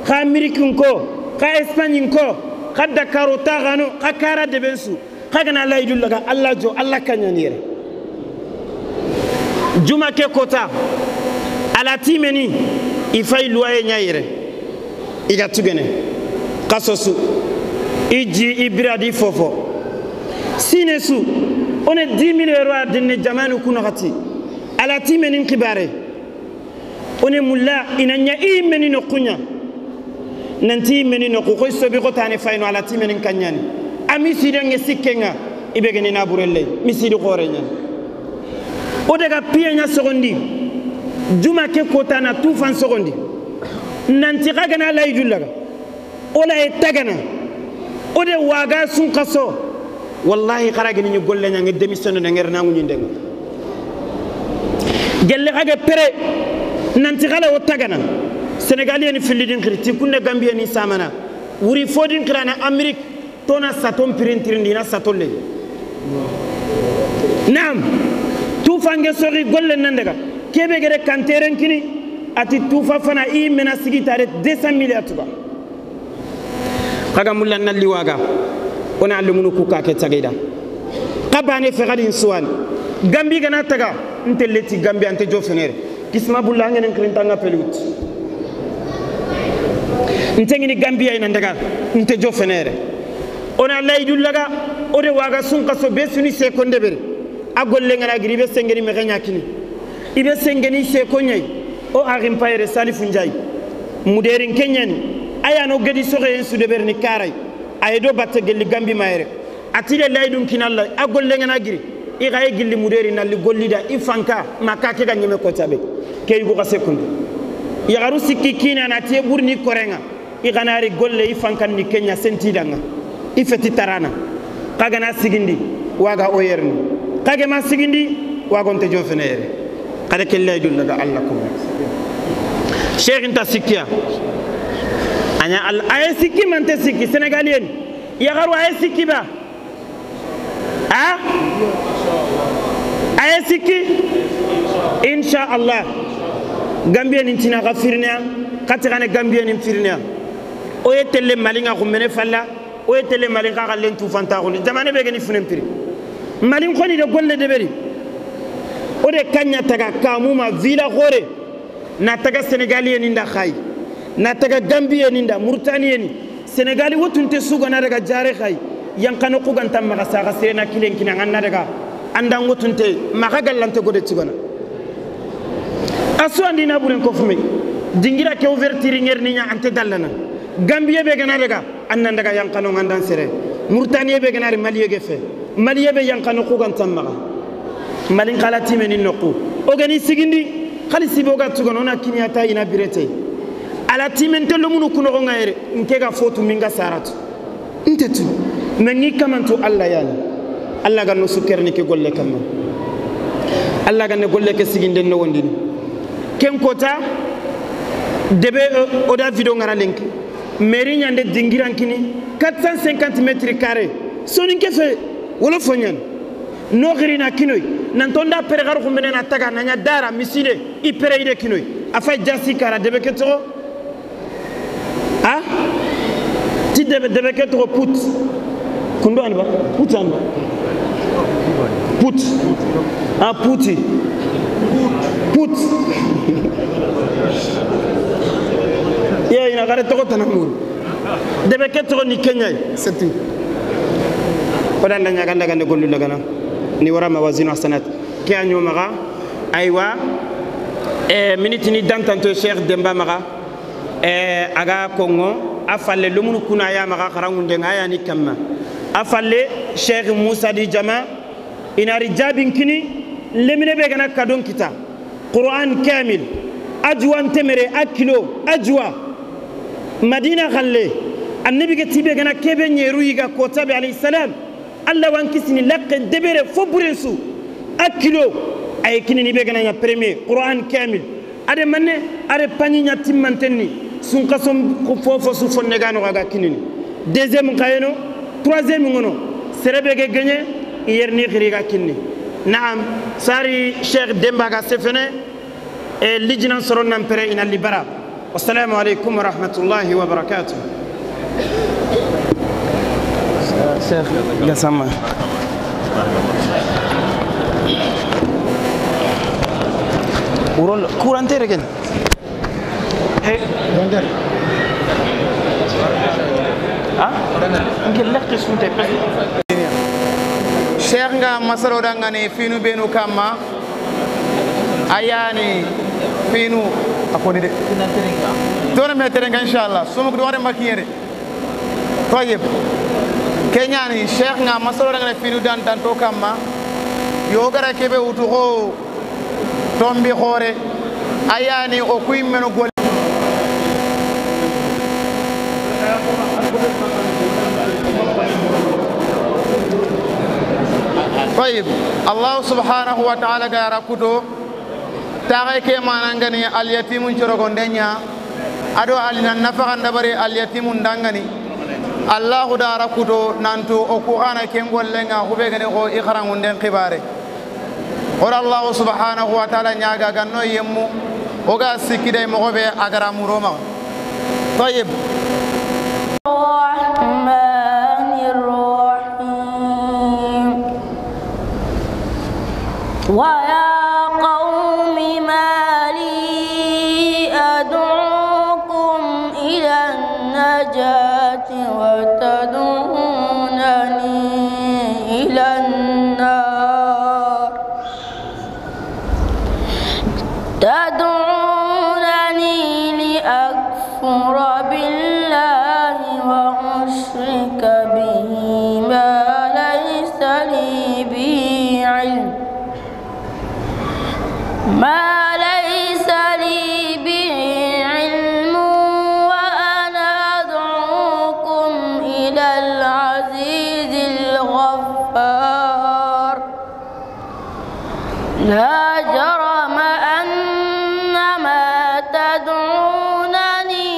kha amerique ko kha espagne ko kha dakar tagano kha kara de bensu kha gana lay dullaga alla jo alla kanyanire juma ke kota ala timeni ifay loye nyaire iga tugene kasosu iji ibiradi fofo sinesu on est 10 000 euros de jamanu kunakati ala timeni kibare on est mulla inanya imeni no kunya nanti imeni no ko sobi ko tane fayno ala timeni kanyani ami sidenge sikkenga ibegeni na burelle misidi korenya o daga pienya sogondi juma ke kota na tufan sogondi nanti kagana laydullaga ola e tagana ode waga sun kaso wallahi karagini ni golle nya ngi démission na nger nangu ni ndenga gelle kage pere nanti kala o tagana sénégalien ni filidin khirti kunne gambien ni samana Wuri fodin kirana Amérique tona saton pirintirindi na saton le. Naam tufange sori golle nan daga kebe gere kanteren kini ati tufa fana i mena sigi tare 200 milliards tuba. Kaga mulla nalli waga ona alumunu ku ka ke tagaida. Kabane fe gadin suwan Gambi gana taga ntelleti Gambi ante jofenere kisma bulla ngenen krintanga pelut. Ntengini Gambia ina ndaga nte jofenere ona laydul laga ode waga sunka so be suni sekonde bere agolle ngana giri be sengeni me ganya kini ibe sengeni sekonyai o arim payre Salifu Njay muderin kenyani aya no gedi soxe en sude berni karay ay do batte gelli Gambi mayre atile laydun kinalla agolle ngana giri i gaye gilli muderi nalli gollida i fanka makake ga nyeme ko tabe key go sekonde yagaru sikki kina na tie burni korenga i ganari golle i fankan ni Kenya sentidanga i feti tarana kaga na sigindi waga o yerni kage ma sigindi waga onte jofenere kada kella dul daga Allah ko Cheikh inta sikkiya anya al ay sikki mante sikki sénégalien yagaru ay sikki ba ah ay sikki insha Allah Gambien intina ga firnea katirane Gambien in firnea o yetelle malinga gumene falla o yetelle malinga ga lentu fanta goni jamane be gani funen piri malin khoni de golle de beri o de kanya taga kamuma villa gore na taga sénégalien inda khay na taga Gambien inda Mauritanien Sénégali wotunte suga na daga jare khay yankano ku ganta maga saga sirena kilen kina nganna daga anda wotunte maga galante gode tugana asu andi na buren ko fumi dingira ke ouverture nger ni nya ante dallana Gambie be gana daga annan daga yankano ngandan sere Mauritanie be gana Mali ge fe Mali be yankano ku ganta maga malin qalati men noku o gani sigindi khalisi boga tugana ona kinyata ina birete ala timente lomunu kuno ngayere nkega fotu minga saratu ntetu mengi kamantu Allah yani Allah ganno sukerni ke golle kamma Allah ganne golle ke siginde no wondini ken kota debe oda video ngara link mairie nyande dingirankini 450 mètres carrés sonin kefe wolo fonyan no grina kinoy nantonda pere garu khumene na taga nanya dara misile i pere ide kinoy afa jasi kara debe ke to ah ti debe ke to put kundo anba put anba put ah puti put ya ina gare to tanamur debe ke to ni Kenya c'est tout odan da nyaga daga ne gollu daga na ni wara mawazinu hasanat ke anyo maga aywa e minute ni dantanto Cheikh Demba maga e aga kongo afalle lumunu kuna ya maga kharangunde ngaya ni kamma afalle Cheikh Moussa di jama inari jabin kini lemine be gana kadon kita Quran kamil ajwan temere akilo ajwa Madina khalle annabi ke tibe gana kebe nyeru yiga ko tabi alayhi salam Allah wan kisini lakke debere fo burensu akilo ay kini ni be gana nya premier Quran kamil ade manne ade pani nya timmantenni sun kasom fofo su fonne gano ga kinini deuxième kayeno troisième ngono serebe ge gagné yerni khiri ga kinni naam sari Cheikh Demba ga sefene e lijnan soron nan pere ina libara wassalamu alaykum wa rahmatullahi wa barakatuh Cheikh Gassama urol courante regen hey Gondar ah ngel lekk sunte Cheikh nga masalo dangane finu benu kamma ayani finu akoni de dona me terenga inshallah sumu ko ware makiyere tayeb kenyani Cheikh nga masalo dangane finu dan dan to kamma yo gara kebe wutu ko tombi khore ayani o kuimmeno gol طيب الله سبحانه وتعالى غارا كوتو تاغي كي مانangani اليتيم چروغون دنيا ادو alina nafaxa ndabari اليتيم ndangani Allahu dara kuto nantu o kuxana ken gollenga xube gani xo i xarangunden xibare ora Allahu subhanahu wa ta'ala ñaga ganno yemmu oga sikkiday moxoɓe a gara muro maxa. Tayib. الرحمن الرحيم. ويا قوم ما لي أدعوكم إلى النجاة وتدعونني إلى النار. تدعونني لأكفر بالله وأشرك به ما ليس لي به علم وأنا أدعوكم إلى العزيز الغفار. لا جرم أن ما تدعونني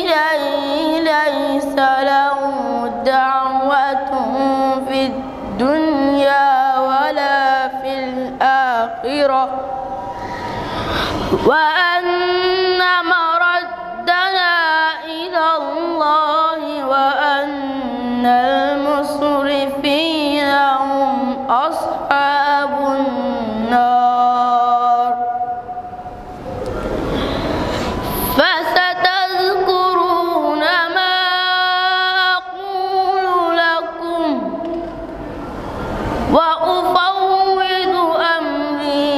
إليه ليس له دعوة في الدنيا ولا في الآخرة وأن مردنا إلى الله وأن المسرفين هم أصحاب النار. فستذكرون ما أقول لكم وأفوض أمري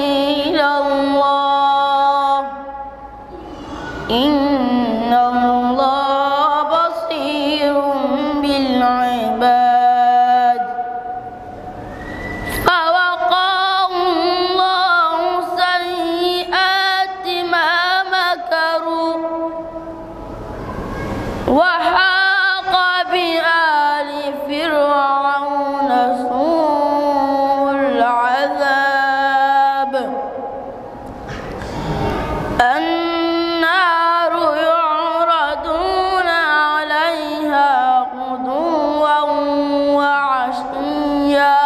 إلى الله إن الله بصير بالعباد. فوقاه الله سيئات ما مكروا وحاق بآل فرعون سوء العذاب. النار يعرضون عليها غدوا وعشيا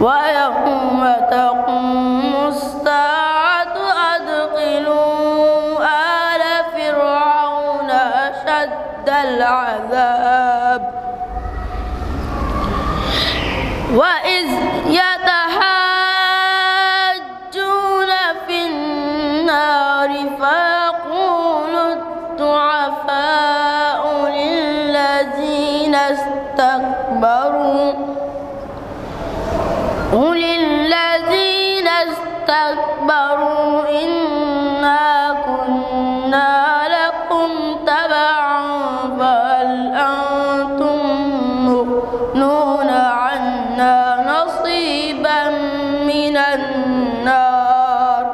ويوم تقوم الساعة أدخلوا آل فرعون أشد العذاب. وإذ يتحاجون في النار فيقول الضعفاء للذين استكبروا إنا كنا لكم تبعا فهل أنتم مغنون عنا نصيبا من النار.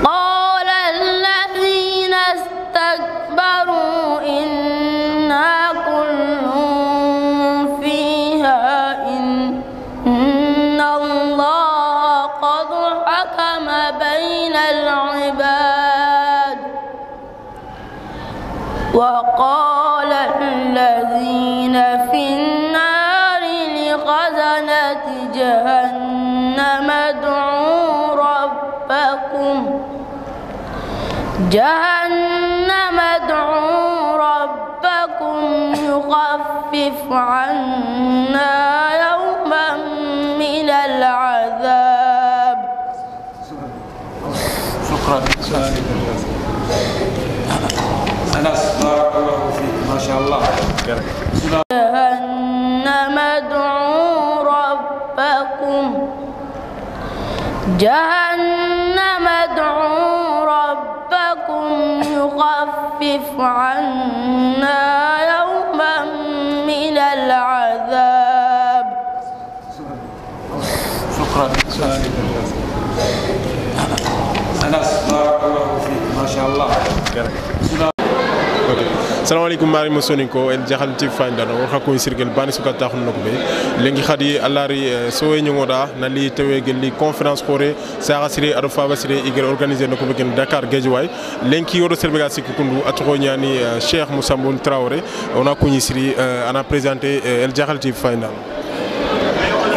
قال الذين استكبروا إنا كل فيها إن الله قد حكم بين العباد. وقال الذين في النار لخزنة جهنم ادعوا ربكم يخفف عنا يوما من العذاب. شكرا. أنس بارك الله فيك ما شاء الله. جهنم ادعوا ربكم جهنم ادعوا ربكم يخفف عنا يوما من العذاب. شكرا. أنس بارك الله فيك ما شاء الله. Assalamu alaikum mari musoninko el jakhal ti fandano o hakko sirgel bani suka taxun noko be lengi khadi allari sowe nyongoda nali tewe gelli conférence khore saga sire ado faba sire igel organiser noko be gen Dakar Guédiawaye lenki yodo serbega sikku kundu atoko nyani Cheikh Moussa Mboul Traoré ona ko siri ana présenter el jakhal ti fandano.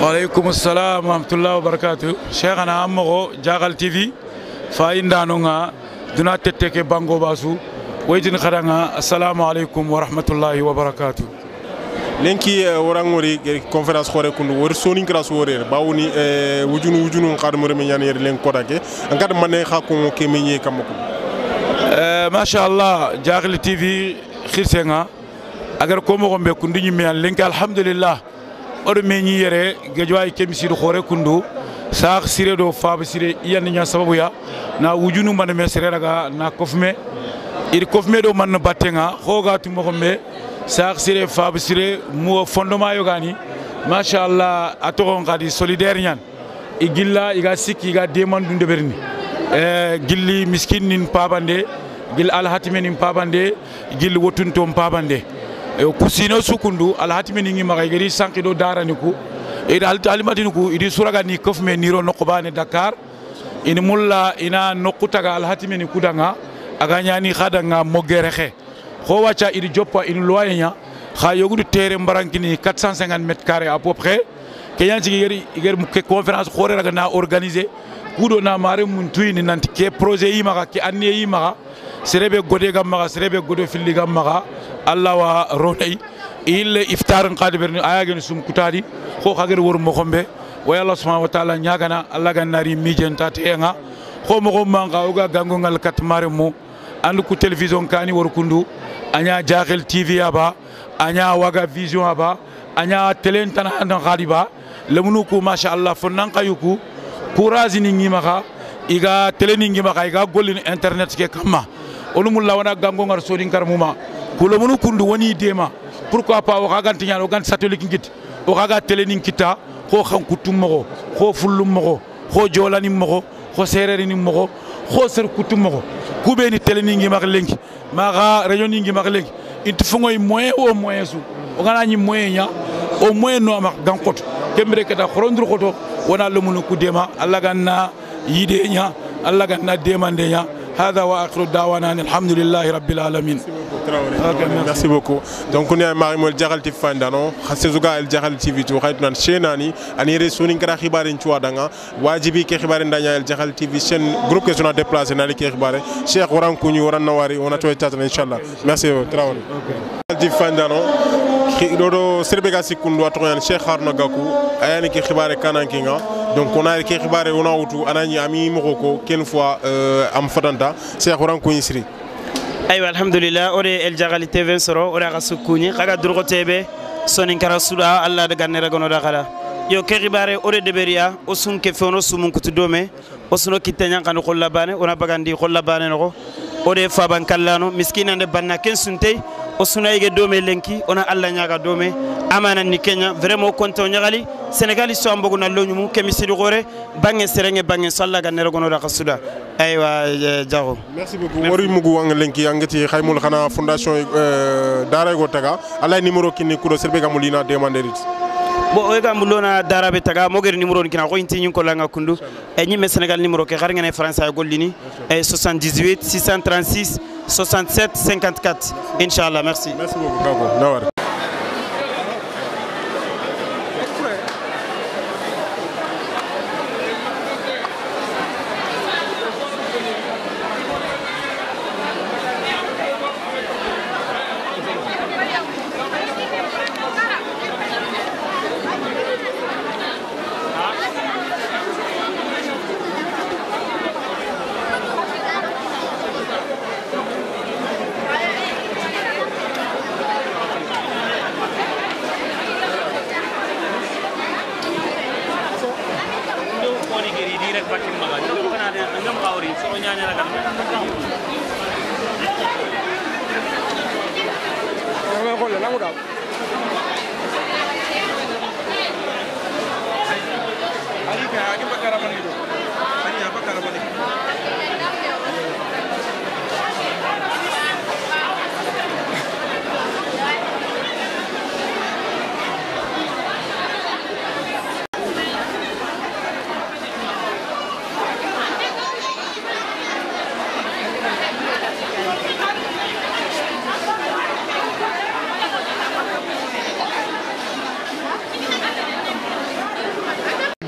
Wa alaykum assalam wa rahmatullahi wa barakatuh. Cheikh ana ammo Jakhal TV fayindano nga duna tette ke bango basu waytin khadanga assalamu alaikum wa rahmatullahi wa barakatuh. Lenki warangori conférence khore kundu wor sonin kras wore bawni wujunu wujunu khadmu reme nyani yer len kodake ngad mané khako ke menye kamako. Ma sha Allah Jakhal TV khirsenga agar ko mo gombe kundu nyime lenki alhamdulillah odo menyi yere Guédiawaye kemisidu khore kundu sax sire do fab sire yan nya sababu ya na wujunu man me sire raga na kofme ir kofme do man battenga xoga tu mo gombe sax sire fab sire mo fondement yogani ma sha Allah atogon kadi solidaire nyan igilla iga sikki iga demande dunde berni gilli miskin nin pabande gil al hatime nin pabande gil wotunto pabande e kusino sukundu al hatime ni ma gari sanki do darani ku e dal alimadini ku idi suraga ni kofme niro nokobane Dakar ina mulla ina nokutaga al hatime ni kudanga aga nyani khadanga mogerexe xo wacha idi joppa ina loyenya kha yogudu tere mbarankini 450 mètres carrés à peu près ke yanti geri geri ke conférence khore raga na organiser kudo na mare mun tuyini nanti ke projet yimaxa ke anniye yimaxa serebe gode gam maxa serebe gode filli gam maxa Allah wa ronay il iftar qadiber ayagen sum kutadi xo xager wor moxombe wa Allah subhanahu wa ta'ala ñagana Allah ganari mijenta tenga xo moxo manga oga gangongal kat mare mu andu ku télévision kani wor kundu anya Jakhal TV aba anya Waga Vision aba anya télé tan andan khadiba lemunu ku masha Allah fo nan kayuku courage ni ngimaxa iga télé ni ngimaxa iga gollini internet ke kamma olumul lawana gango ngar sodin karmuma kulomunu kundu woni dema pourquoi pas o xaganti ñaan o gant satellite ngit o xaga télé ni kita xo xan kutum moxo xo fullum moxo xo jolani moxo xo sereri ni moxo xo ser kutum moxo kubeni télé ni ngimax lenki maxa réunion ni ngimax lenki inti fongoy moyen o moyen su o gana ñi moyen ña au moyen no amax gankot kembre kata xorondur xoto wona lomunu ku dema Allah ganna yide nya Allah ganna demande nya. هذا واخر دعوانا الحمد لله رب العالمين. Merci beaucoup. Donc on est Marimol Jakhal TV fandano khasezuga el Jakhal TV to khaytnan chenani ani resuni ngara khibare nchwa danga wajibi ke khibare ndanya el Jakhal TV chaîne groupe ke sona déplacer nali ke khibare Cheikh waran kuñu waran nawari wona to tatana inchallah. Merci Traoré. TV fandano dodo serbega sikundu atoyan Cheikh Harna Gakou ayani ke khibare kanankinga. Donc on a ke khibare wona wutu anani ami moko ken fois am fadanta Cheikh waran kuñu siri. Aywa alhamdulillah ore el Jakhal TV soro ore ga sukuni kaga durgo tebe sonin kara suda Allah daga ne ragono da kala yo ke khibare ore deberia o sunke fono sumun kutu dome o suno kitenya kan kholla bane ona bagandi kholla bane no ore faban kallano miskina de banna ken sunte o suna yige dome lenki ona Allah nyaga dome amana ni Kenya vraiment konto nyagali Sénégal so ambogu na loñumu kemisi gore bange serenge bange salla ga ne ragono da kasuda. Aywa jago. Merci beaucoup. Wori mugu wang lenki angati khaymul khana fondation dara go taga ala numéro kinni kudo serbe gamulina demander it. Bon o ga mulona dara be taga mogeri numéro ni kina ko inti nyin ko langa kundu e nyime Sénégal numéro ke xar ngene français gollini e 78 636 67 54 inchallah. Merci. Merci beaucoup Gago. Nawar.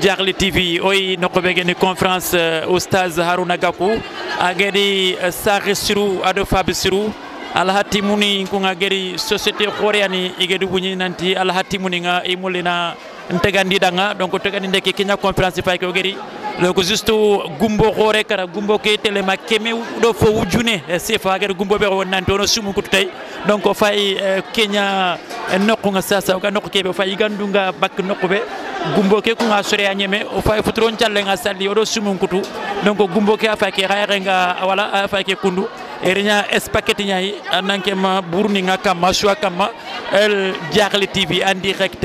Diakhli TV oy nokobe geni conférence Oustaz Harouna Gakou agedi Sakhe Sirou ado Fabe Sirou alhati muni ko ngageri société khoreani igedu bunyi nanti alhati muni nga imulina ntegandi danga donc tegandi ndeke kinya conférence fay ko geri donc juste gumbo khore kara gumbo ke telema keme do fo wujune sefa geri gumbo be won nanti ono sumu ko tay donc fay Kenya nokku nga sasa ka nokku kebe fay gandunga bak nokku be gumbo ke ku nga sore anyeme o fay futron challe nga salli odo sumu kutu donc gumbo ke afa ke xayre nga wala afa ke kundu erinya spaghetti ñay ananke ma burni nga kamma choix kamma El Diakhli TV en direct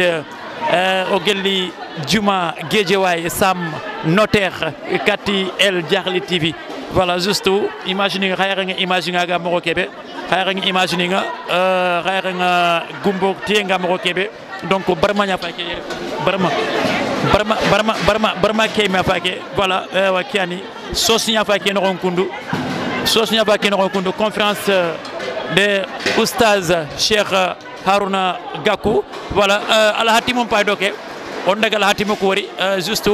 o gelli Juma Guédiawaye Sam notaire kati El Diakhli TV voilà juste imagine xayre nga imagine nga mo kebe xayre nga imagine nga xayre nga gumbo tie nga mo kebe donc barma nya fa ke barma barma barma barma barma ke ma fa ke voilà wa kiani sos nya fa ke no kundu sos nya fa ke no kundu conférence de Oustaz Cheikh Harouna Gakou voilà ala hatimum pay doke on dagal hatimu ko wari juste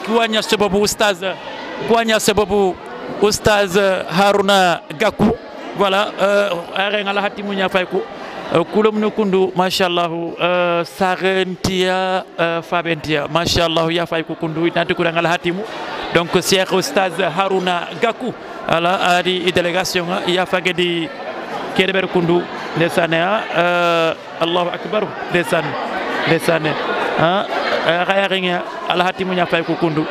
kuwanya sababu Oustaz kuwanya sababu Oustaz Harouna Gakou voilà are ngala hatimu nya fay ko kulum no kundu machallah sarentia fabentia machallah ya fay ko kundu nanti ko ngala hatimu donc Cheikh Oustaz Harouna Gakou ala ari délégation ya fagedi kereber kundu ndesane Allahu akbar ndesane ndesane ha xayaringa ala hatimu nya fay ko kundu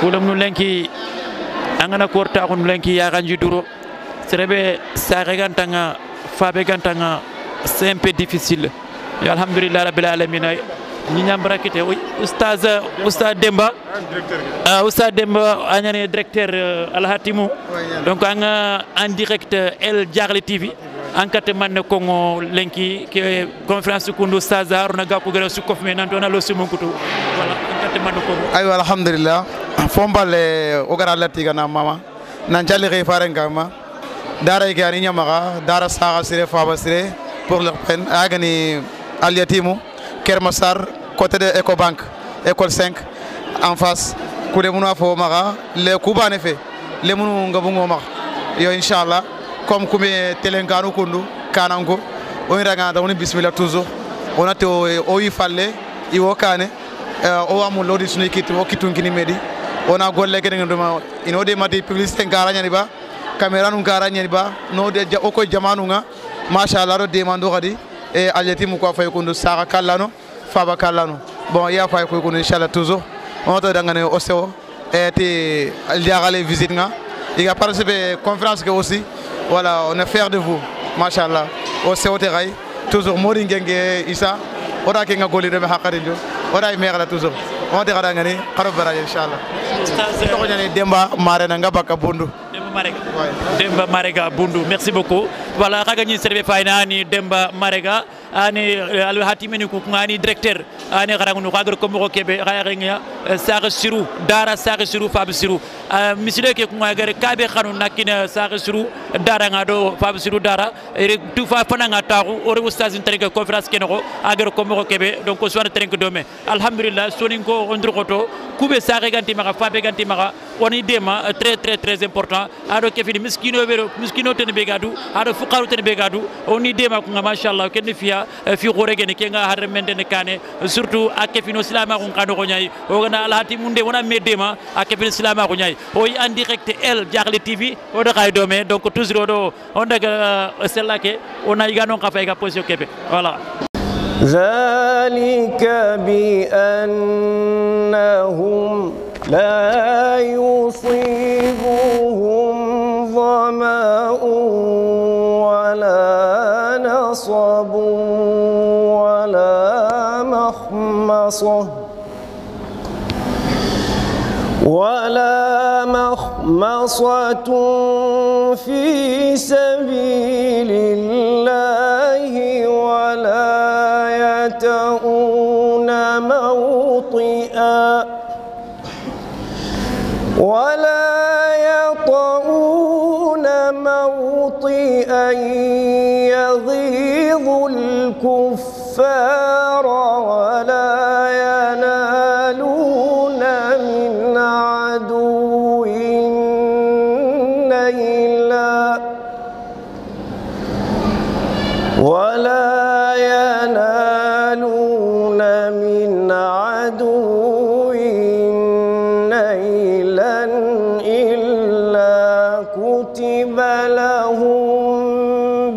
kulum no lenki angana korta ko lenki ya ganji duro serebe sare gantanga fabe gantanga c'est un peu difficile ya alhamdulillah rabbil alamin ñi ñam brakité oustaz oustaz Demba oustaz Demba agnane directeur al hatimu donc anga en direct El Diakhli TV en kate man kongo lenki ke conférence kundu oustaz Harouna Gakou gara su kof me nan dona lo sumu kutu voilà en kate man kongo aywa alhamdulillah fombale o gara lati gana mama nan jali refaren kama dara ke ani nyamaga dara saga sire faba sire pour leur peine agani al yatimu Kermassar côté de Ecobank école 5 en face kule munu afo maga le kubane fe le munu ngabungo maga yo inshallah comme kume telenkanu kundu kanango on ranga da on bismillah toujours on a to o yi falle i wokane o amu lodi sunu kitu o kitun kini medi on a golle ke ngnduma ino de mati publicité ngara nyani ba caméra nu ngara nyani ba no de o ko jamanu nga machallah do demando khadi e aljati mu ko fay kundu saka kallano faba kallano bon ya fay ko kundu inshallah toujours on to dangane o sewo e ti Diakhli visite nga il a participé conférence que aussi voilà on est fier de vous machallah o sewo te ray toujours mori ngenge isa ora ke nga goli do be hakari jo ora mera toujours on te xada ngani xaro bara inshallah to ñani Demba Marena nga bakka bundu Marega. Demba Marega Bundu, merci beaucoup. Voilà, xaga ñi serbe fayna ani Demba Marega ani al hatimeni ku ngani directeur ani xarangu xagar ko mo kebe xayarenga Sakhe Sirou dara Sakhe Sirou Fabe Sirou misile ke ku ngagar kabe xanu nakina Sakhe Sirou dara nga do Fabe Sirou dara tout fa fana nga taxu ore oustaz terink conférence ke no agar ko mo kebe donc so terink dome alhamdulillah sonin ko ondru koto kube Sakhe ganti maka Fabe ganti maka oni dema très très très important ado kefini miskino bero miskino ten be gadu ado fuqaru ten be gadu oni dema ko nga machallah ken fiya fi gore gene ke nga har mende ne kane surtout a kefino silama ko kanu ko nyay o gana al hati munde wona me dema a kefino silama ko nyay o yi en direct El Diakhli TV o do kay dome donc toujours do on daga sellake on ay gano ka fay ga position kebe voilà ذلك بأنهم لا يصيبهم ظمأ ولا نصب ولا مخمصة ولا مخمصة في سبيل الله ولا يتؤون موطئا ولا يطؤون موطئا يغيظ الكفار ولا ينالون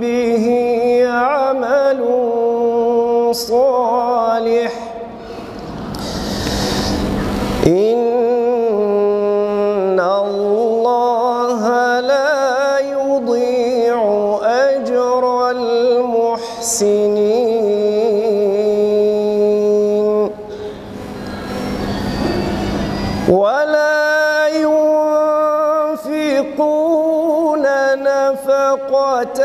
به عمل صالح إن الله لا يضيع أجر المحسنين. ولا ينفقون نفقة